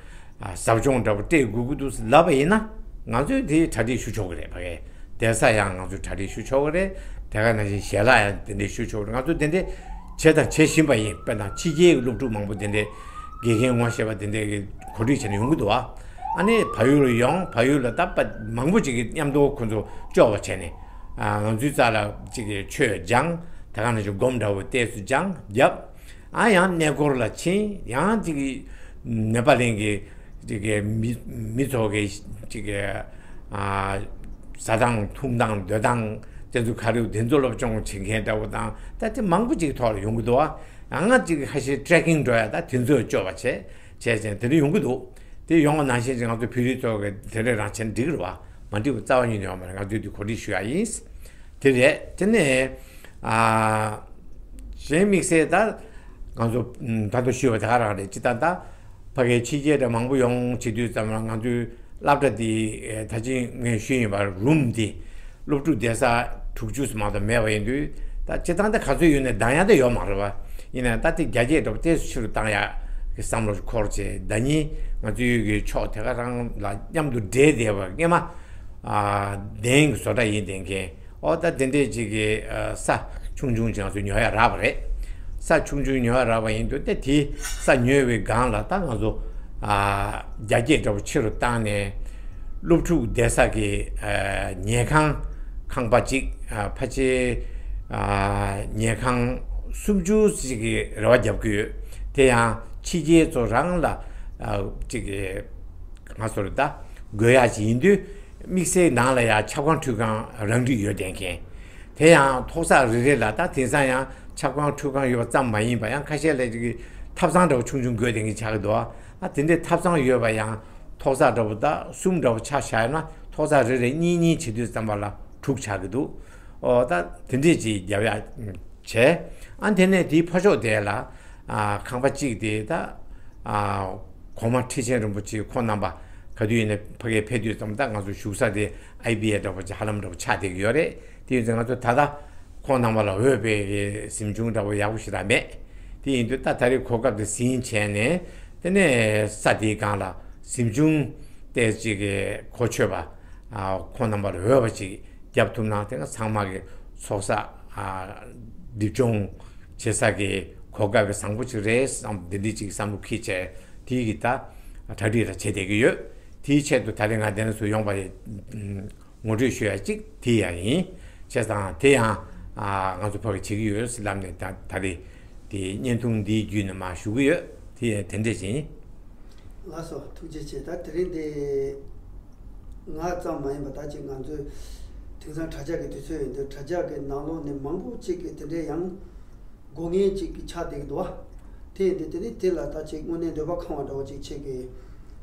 ཟབ་སྦྱོང་འདྲ་པོ་སྤྲད་དགོས་ཀྱི་འདུག་ལབ་པ་ཡིན་ན། ང་ཚོས་དེ་གྲ་སྒྲིག་ཞུ་ཆོག་གི་རེད། ཕ་གི་གདན་ས་ཡང་ང་ཚོས་གྲ་སྒྲིག་ཞུ་ཆོག་གི་རེད། དེ་ག་ནང་བཞིན་ཞལ་ལག་ཡང་དེ་འདྲའི་ཞུ་ཆོག་གི་རེད། ང་ཚོས་དེ་འདྲའི་བྱས་དང་བྱེད་བཞིན་པ་ཡིན། དཔེར་ན་ཕྱི་རྒྱལ་གྱི་སློབ་ཕྲུག་མང་པོ་དེ་འདྲའི་དགེ་རྒན་ངོ་ཤེས་པ་དེ་འདྲའི་གི་གོ་སྒྲིག་བྱས་ནས་ཡོང་གི་འདུག་བ། ཨ་ནི་བལ་ཡུལ་ལ་ཡོང་། བལ་ཡུལ་ལ་ད་པ་མང་པོ་ཅིག་གིས་མཉམ་དུ་ཁོ་ཚོ་སྐྱོར་བ་བྱས་ནས། ང་ཚོའི་རྩ་ལ་ཅིག་གི་ཆོས་སྦྱངས། དེ་ག་ནང་བཞིན་སྒོམ་འདྲ་བོ་ཏོག་ཙམ་སྦྱངས་བརྒྱབ། ཨ་ཡང་གནས་སྐོར་ལ་ཕྱིན། ཡང་ཅིག་གི་ནེ་པ་ལིང་གི་ཅིག་གི་མི་མི་ཚོ་གི་ཅིག་གི་ཟ་སྟངས་འཐུང་སྟངས་སྡོད་སྟངས་དེ་ཚོ་ག་རེ་དེ་ཚོ་སློབ་སྦྱོང་བྱེད་མཁན་འདྲ་བོ་དང་། ད་དེ་མང་པོ་ཅིག་ཐོག་ལ་ཡོང་གི་འདུག་ཨ། ཡང་ང་ཅིག་ཁ་ཤས་ཊེ་རེག་ཀིང་འགྲོ་ཡ་ད་དེ་ཚོ་སྐྱོར་བ་བྱས་བྱས་བྱས་དེ་འདྲ་ཡོང་གི་འདུག་དེ་ཡོང་བ་ནང་བཞིན་ཅིག་ང་ཚོ་བོད་རིགས་ཚོ་གི་དེ་འདྲ་རང་བྱས་ན་འགྲིག་གི་རེད་བ། མ་འགྲིག་པ་རྩ་བ་ཉིད་ནས་ཡོད་མ་རེད། ང་ཚོས་འདི་གོ་སྒྲིག་ཞུ་ཡ་ཡིན། དེ་རེད། དེ་ནས་ཨ་གཞན་དམིགས་བསལ་ད་ང་ཚོ་ད་དུང་ཞུས་པ་དེ་ག་རང་རེད། ཅི་ལྟར་ད་ཕ་གིའི་ཕྱི་རྒྱལ་དང་མང་པོ་ཡོང་བྱེད་དུས་ཙམ་ལ་ང་ཚོའི་སློབ་གྲྭ་འདི་ད་ཅི་ངས་ཞུས་ཡིན་པ་རུམ་འདི་སློབ་ཕྲུག་བསྡད་ས་དྲུག་ཅུ་ཙམ་མ་གཏོགས་མེད་པ་ཡིན་དུས། ད་སྤྱིར་བཏང་ད་ག་ཚོད་ཡོད་ནས་འདང་ཡ་ད་ཡོད་མ་རེད་བ། ཡིན་ན་ད་དེ་རྒྱ་སྐྱེད་འདྲ་པོ་ཏོག་ཙམ་ཆེ་རུ་བཏང་ཡ་གི་བསམ་བློ་ཞིག་འཁོར་བྱས། ཟླ་ཉིན་ང་ཚོའི་གི་ཕྱོགས་དེ་ག་རང་ལ་མཉམ་དུ་འབྲེལ་བསྡད་པ་སྔས་མ། ཨ་གདན་གྱི་བཟོ་གྲྭ་ཡིན་བསྡད་མཁན། ཨོ་ད་དེ་འདྲས་ཅིག་གི་ཨ་ས་ཆུང་ཆུང་ཅིག་ང་ཚོ་ཉོ་ཡ་རག་པ་རེད། ས་ཆུང་ཆུང་ཉོ་ཡ་རག་པ་ཡིན་དུས་ད་དེ་ས་ཉོས་པའི་སྒང་ལ་ད་ང་ཚོ་ཨ་རྒྱ་སྐྱེད་འདྲ་པོ་ཆེ་རུ་བཏང་ནས། སློབ་ཕྲུག་བསྡད་ས་གི་ཨ་ཉལ་ཁང་ཁང་པ་གཅིག་ཨ་ཕལ་ཆེར་ཨ་ཉལ་ཁང་སུམ་ཅུ་ཅིག་གི་རེ་བ་རྒྱབ་ཀྱི་ཡོད། དེ་ཡང་ཕྱི་རྒྱལ་ཚོ་རང་ལ་ཨ་ཅིག་གི་ང་ཚོར་ད་དགོས་ཡ་ཅིག་ཡིན་དུས། དམིགས་བསལ་ནང་ལ་ཡང་ཆབ་ཁང་ཁྲུས་ཁང་རང་འགྲིག་ཡོད་བསྡད་མཁན། དེ་ཡང་ཐོག་ས་རེ་རེ་ལ་ད་དེང་སང་ཡང་ཆབ་ཁང་ཁྲུས་ཁང་ཡོད་པ་ཙམ་མ་ཡིན་པ། ཡང་ཁ་ཤས་ལ་ཅིག་ཐབ་ཚང་འདྲ་པོ་ཆུང་ཆུང་དགོས་བསྡད་མཁན་ཆགས་ཀྱི་འདུག་ཨ་དེ་འདྲའི་ཐབ་ཚང་ཡོད་པ་ཡང་ཐོག་ས་འདྲ་པོ་ད་གསུམ་འདྲ་པོ་ཆ་བཞག་ན་ཐོག་ས་རེ་རེ་གཉིས་གཉིས་བྱེད་དུས་ཙམ་པ་ལ་དྲུག་ཆགས་ཀྱི་འདུག་ཨོ་ད་དེ་འདྲས་ཅིག་རྒྱབ་ཡ་བྱས། ཨ་དེ་ནས་དེའི་ཕ་ཕྱོགས་དེ་ལ་ཨ་ཁང་པ་གཅིག་དེ་ད་ཨ་གོང་མ་ཁྲི་ཆེན་རིན་པོ་ཆེ་ཁོང་རྣམ་པ་ག་དུས་ཡིན་ན་ཕ་གིར་ཕེབས་དུས་ཙམ་ད་ང་ཚོ་བཞུགས་ས་དེ་ཨའི་བི་ཨེ་འདྲ་པོ་ཅིག་ཧ་ལམ་འདྲ་པོ་ཆགས་བསྡད་ཀྱི་ཡོད་རེད། དེ་ཡིན་ཙང་ང་ཚོ་ད་ལྟ་ཁོང་རྣམ་པ་ལ་འོས་པའི་གཟིམ་ཆུང་འདྲ་པོ་ཡག་པོ་ཞིག་རག་མེད། དེ་ཡིན་དུས་ད་ད་རེས་གོ་སྐབས་དེ་ཟིན་བྱས་ནས་དེ་ནས་ས་དེའི་སྒང་ལ་གཟིམ་ཆུང་དེ་ཅིག་གི་གོ་ཆོད་པ་ཨ་ཁོང་རྣམ་པ་ལ་འོས་པ་ཅིག་རྒྱབ་ཐུབ་ན་དེ་ག་ཚང་མ་གི་ཚོགས་བསགས་ཨ་སྒྲིབ་སྦྱོང་བྱེད་ས་གི་གོ་སྐབས་བཟང་པོ་ཅིག་རེད་བསམ། འདི་འདྲ་ཅིག་བསམ་བློ་འཁྱེར་བྱས་དེ་གི་ད་གྲ་སྒྲིག་ལ་བྱེད་བསྡད་ཀྱི་ཡོད། དེའི་ཆེད་དུ་ད་རེས་ང་འདི་ནས་ཚུར་ཡོང་པ་ཡིན། ངོ་སྤྲོད་ཞུ་ཡ་གཅིག་དེ་ཡང་ཡིན། བྱས་ཙང་དེ་ཡང་ཨ་ང་ཚོ་ཕ་གི་བྱེད་ཀྱི་ཡོད་ཟེར་ལབ་ནས་ད་ད་རེས་དེ་བརྙན་ཐུང་འདིའི་བརྒྱུད་ནས་མར་ཞུ་གི་ཡོད། དེ་ཡང་དེ་འདྲས་ཡིན། ལགས་སོ། ཐུགས་རྗེ་ཆེ། ད་དེ་རིང་འདི་ང་ཙམ་མ་ཡིན་པ་ད་ཅིག་ང་ཚོའི་དེང་སང་དྲ་རྒྱ་གི་དུས་ཚོད་ཡིན་དུས་དྲ་རྒྱ་གི་ནང་ལོགས་ནས་མང་པོ་ཅིག་གིས་དེ་འདྲས་ཡང་། དགོས་ངེས་ཅིག་གི་ཆགས་བསྡད་ཀྱི་འདུག་བ། དེ་ཡིན་དུས་དེ་ནི་དེ་ལ་ད་ཅིག་དངོས་གནས་འདོད་པ་ཁེངས་པ་འདྲ་བོ་ཅིག་ཁྱེད་ཀྱིས་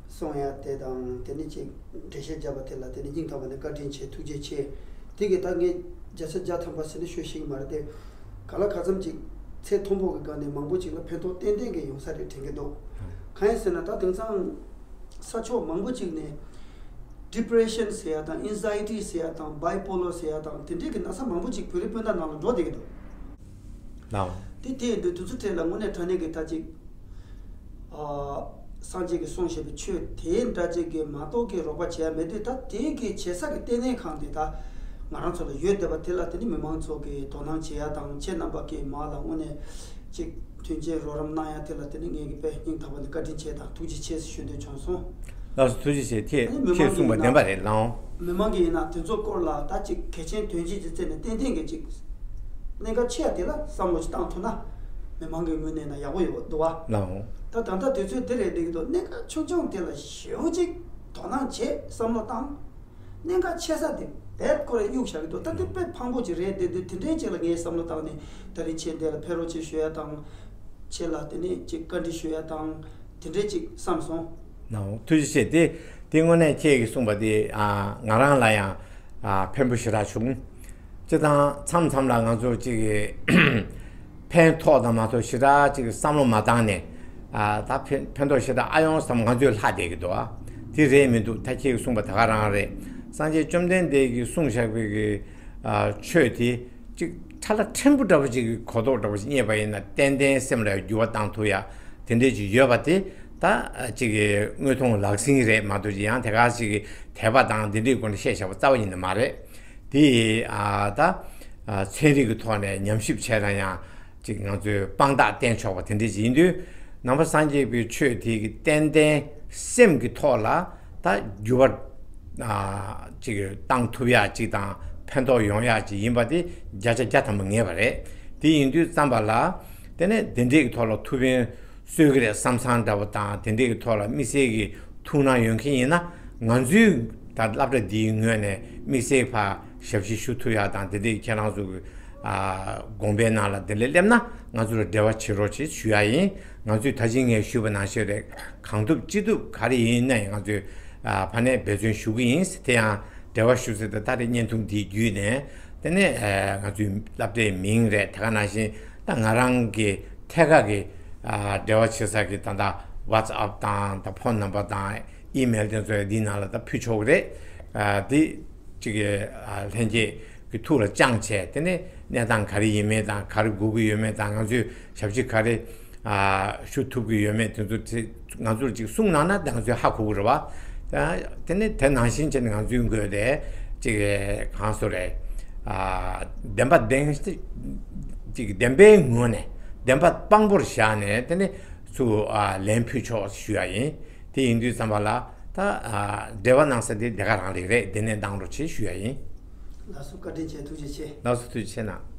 གསུང་ཡ་དེ་དང་དེ་ནི་ཅིག་འགྲེལ་བཤད་བརྒྱབ་པ་དེ་ལ་དེ་ནི་སྙིང་ཐག་པ་ནས་བཀའ་དྲིན་ཆེ། ཐུགས་རྗེ་ཆེ། དེ་གི་ད་ངས་རྒྱལ་ས་རྒྱ་ཐམ་པ་ཟེར་ནས་ཤོད་ཤེས་ཀྱི་མ་རེད་དེ། ག་ལ་ག་ཙམ་ཅིག་ཚད་མཐོན་པོ་གི་སྒང་ནས་མང་པོ་ཅིག་ལ་ཕན་ཐོགས་ཏན་ཏན་གི་ཡོང་ས་རེད་དྲན་གྱི་འདུག་གང་ཡིན་ཟེར་ན་ད་དེང་སང་ས་ཕྱོགས་མང་པོ་ཅིག་ནས་depression་ཟེར་ཡ་དང་anxiety་ཟེར་ཡ་དང་bipolar་ཟེར་ཡ་དང་དེ་འདྲའི་གི་ན་ཚ་མང་པོ་ཅིག་བོད་རིགས་སྤུན་ཟླ་ནང་ལ་འགྲོ་བསྡད་ཀྱི་འདུག་ལའོ། དེ་དེ་ཡིན་དུས་དུས་ཚོད་ཐད་ལ་དངོས་གནས་དྲང་གནས་ཀྱི་ད་ཅིག་ཨ་སངས་རྒྱས་ཀྱིས་གསུངས་བཞག་པའི་ཆོས་དེ་འདྲ་ཅིག་གི་མ་གཏོགས་ཀྱི་རོགས་པ་བྱས་ཡ་མེད་དུས། ད་དེ་གི་བྱེད་ས་གི་ལྟེ་གནས་ཁང་དེ་ད་ ང་རང་ཚོ་ལ་ཡོད་བསྡད་པ་དེ་ལ་དེ་ནི་མི་མང་ཚོ་གིས་དོ་སྣང་བྱེད་ཡ་དང་ཁྱེད་རྣམ་པ་གིས་མ་ལ་དངོས་གནས་ཅིག་མཐུན་རྐྱེན་རོགས་རམ་གནང་ཡ་དེ་ལ་དེ་ནི་ངེད་ཀྱི་དཔེ་སྙིང་ཐག་པ་ནས་བཀའ་དྲིན་ཆེ་དང་ཐུགས་རྗེ་ཆེ་ཞུ་འདོད་བྱུང་སོང་། ལགས་སོ། ཐུགས་རྗེ་ཆེ། ཁྱེད་ཁྱེད་གསུངས་པ་བདེན་པ་རེད་ལགས། མི་མང་གིས་ཡིན་ན་དེ་ཚོ་སྐོར་ལ་ད་ཅིག་གལ་ཆེན་དོན་ཆེན་གྱི་རྩད་ནས་ཏན་ཏན་གྱི་ཅིག་གནད་འགག་ཆེ་ཡ་དེ་ལ་བསམ་བློ་ཞིག་བཏང་ཐུབ་ན། མི་མང་གི་ངོས་ནས་ན་ཡག་པོ་ཡོད་འདུག་བ། ལགས། ད་ད་ལྟ་དུས་ཚོད་འདི་རེད་འདུག་གི་འདུག་གནད་འགག་ཆུང་ཆུང་དེ་ལ་ཞེ་པོ་ཅིག་དོ་སྣང་བྱེད་བསམ་བློ་བཏང་། གནད་འགག་ཆེ་ས་དེ་བེད་ཁོ་རེ་གཡུག་བཞག་གི་འདུག་ད་དེ་དཔེ་ཕངས་པོ་ཅིག་རེད་དེ་འདུག་དེ་འདྲའི་ཅིག་ལ་ངས་བསམ་བློ་བཏང་ནས་ད་རིང་ཁྱེད་འདི་ལ་ཕེབས་རོགས་ཅིག་ཞུ་ཡ་དང་། ཁྱེད་ལ་དེ་ནས་ཅིག་བཀའ་འདྲི་ཞུ་ཡ་དང་དེ་འདྲའི་ཅིག་བསམ་སོང་། ལགས། ཐུགས་རྗེ་ཆེ། དེ་དེ་དངོས་གནས་ཁྱེད་ཀྱིས་གསུངས་པ་དེ་ཨ་ང་རང་ལ་ཡང་ཨ་ཕན་པོ་ཞེ་དྲག་བྱུང་། སྤྱིར་བཏང་མཚམས་མཚམས་ལ་ང་ཚོ་ཅིག་གི་ཕན་ཐོགས་དང་མ་ཐོགས་ཞེ་དྲག་ཅིག་བསམ་བློ་མ་བཏང་ནས་ཨ་ད་ཕན་ཕན་ཐོགས་ཞེ་དྲག་ཨ་ཡོང་བསམ་ང་ཚོས་ལྷག་བསྡད་ཀྱི་འདུག་ཨ་དེ་རེད་མི་འདུག་ད་ཁྱེད་ཀྱིས་གསུངས་པ་ད་ག་རང་རེད། སངས་རྒྱས་བཅོམ་ལྡན་འདས་ཀྱིས་གསུངས་བཞག་པའི་གི་ཨ་ཆོས་དེ། ཅིག་ཁྲ་ལ་ཕྲན་བུ་འདྲ་པོ་ཅིག་གི་གོ་རྟོགས་འདྲ་པོ་ཅིག་རྙེད་པ་ཡིན་ན་ཏན་ཏན་སེམས་ལ་འགྱུར་བ་བཏང་ཐུབ་ཡ་དེ་འདྲས་ཅིག་ཡོད་པ་དེ་ད་ཅིག་གི་དངོས་མཐོང་ལག་ཟིན་རེད་མ་གཏོགས་ཅིག་ཡང་དེ་ག་ཅིག་གི་དད་པ་དང་དེ་འདྲས་སྐོར་ནས་བཤད་བཞག་པ་རྩ་བ་ཉིད་ནས་མ་རེད། དེ་ཡིས་ཨ་ད་ཨ་ཚན་རིག་གི་ཐོག་ནས་ཉམས་ཞིབ་བྱས་ན་ཡང་ཅིག་ང་ཚོས་དཔང་རྟགས་བསྟན་ཆོག་པ་དེ་འདྲས་ཅིག་ཡིན་དུས་ནང་པ་སངས་རྒྱས་པའི་ཆོས་དེ་གི་ཏན་ཏན་སེམས་ཀྱི་ཐོག་ལ། ད་འགྱུར་བ་ཅིག་བཏང་ཐུབ་ཡ་ཅིག་དང་ཕན་ཐོགས་ཡོང་ཡ་ཅིག་ཡིན་པ་དེ་བརྒྱ་ཆ་བརྒྱ་ཐམ་པ་ངེས་པ་རེད། དེ་ཡིན་དུས་ཙམ་པ་ལ་དེ་ནས་དེ་འདྲས་ཀྱི་ཐོག་ལ་ཐུགས་ཕན་གསོས་ཀྱི་རེད་བསམ་བསམ་འདྲ་པོ་དང་དེ་འདྲས་ཀྱི་ཐོག་ལ་དམིགས་བསལ་གྱི་ཐུགས་སྣང་ཡོད་མཁན་ཡིན་ན་ང་ཚོའི་ད་སློབ་གྲྭ་འདིའི་ངོས་ནས་དམིགས་བསལ་ཕར་ཞབས་ཕྱི་ཞུ་ཐུབ་ཡ་དང་དེ་འདྲས་ཁྱེད་རང་ཚོ་གི་དགོངས་པའི་ནང་ལ་དེ་འདྲས་སླེབས་ན་ང་ཚོ་ལ་འབྲེལ་བ་བྱེད་རོགས་བྱེད་ཞུ་ཡ་ཡིན། ང་ཚོས་ད་ཅི་ངས་ཞུས་པ་ནང་བཞིན་རེད། གང་ཐུབ་ཅི་ཐུབ་ག་རེ་ཡིན་ན་ཡང་ང་ཚོས་ཨ་ཕ་ནས་འབད་བརྩོན་ཞུ་གི་ཡིན། དེ་ཡང་འབྲེལ་བ་ཞུ་ཚུལ་དེ་ད་རེས་བརྙན་ཐུང་འདིའི་བརྒྱུད་ནས་དེ་ནས་ཨ་ང་ཚོའི་སློབ་གྲྭའི་མིང་རེད། དེ་ག་ནང་བཞིན་ད་ང་རང་གི་ཐད་ཀ་གི་ཨ་འབྲེལ་བ་བྱེད་ས་གི་ད་ལྟ་ཝ་ཚ་ཨབ་དང་ད་ཕོན་ནམ་བར་དང་ཨི་མེལ་དེ་ཚོ་འདིའི་ནང་ལ་ད་ཕུལ་ཆོག་གི་རེད། ཨ་དེ་གཅིག་གི་ཨ་ལྷན་རྒྱས་ཀྱི་ཐུགས་ལ་བཅངས་བྱས་དེ་ནས་གནས་སྟངས་ག་རེ་ཡིན་མིན་དང་ག་རེ་དགོས་ཀྱི་ཡོད་མེད་དང་ང་ཚོས་ཞབས་ཕྱི་ག་རེ་ཨ་ཞུ་ཐུབ་ཀྱི་ཡོད་མེད་དེ་ཚོ་དེ་ང་ཚོར་ཅིག་གསུངས་གནང་ན་ང་ཚོས་ཧ་གོ་གི་རེད་བ། ད་དེ་ནས་དེ་ནང་བཞིན་བྱས་ནས་ང་ཚོའི་འགོས་དེ་ཅིག་གང་སོ་རེད། ཨ་བདེན་པ་བདེན་ཅིག་བདེན་པའི་ངོས་ནས་བདེན་པ་དཔང་པོར་བཞག་ནས་དེ་ནས་ཚུར་ཨ་ལན་ཕུལ་ཆོག་ཞུ་ཡ་ཡིན། དེ་ཡིན་དུས་ཙམ་པ་ལ་ད་ཨ་འབྲེལ་བ་གནང་ས་དེ་དེ་ག་རང་རེད་རེད། དེ་ནས་འདང་རོགས་བྱེད་ཞུ་ཡ་ཡིན། ལགས་སོ། བཀའ་དྲིན་ཆེ། ཐུགས་རྗེ་ཆེ། ལགས་སོ། ཐུགས་རྗེ་ཆེ་གནང་།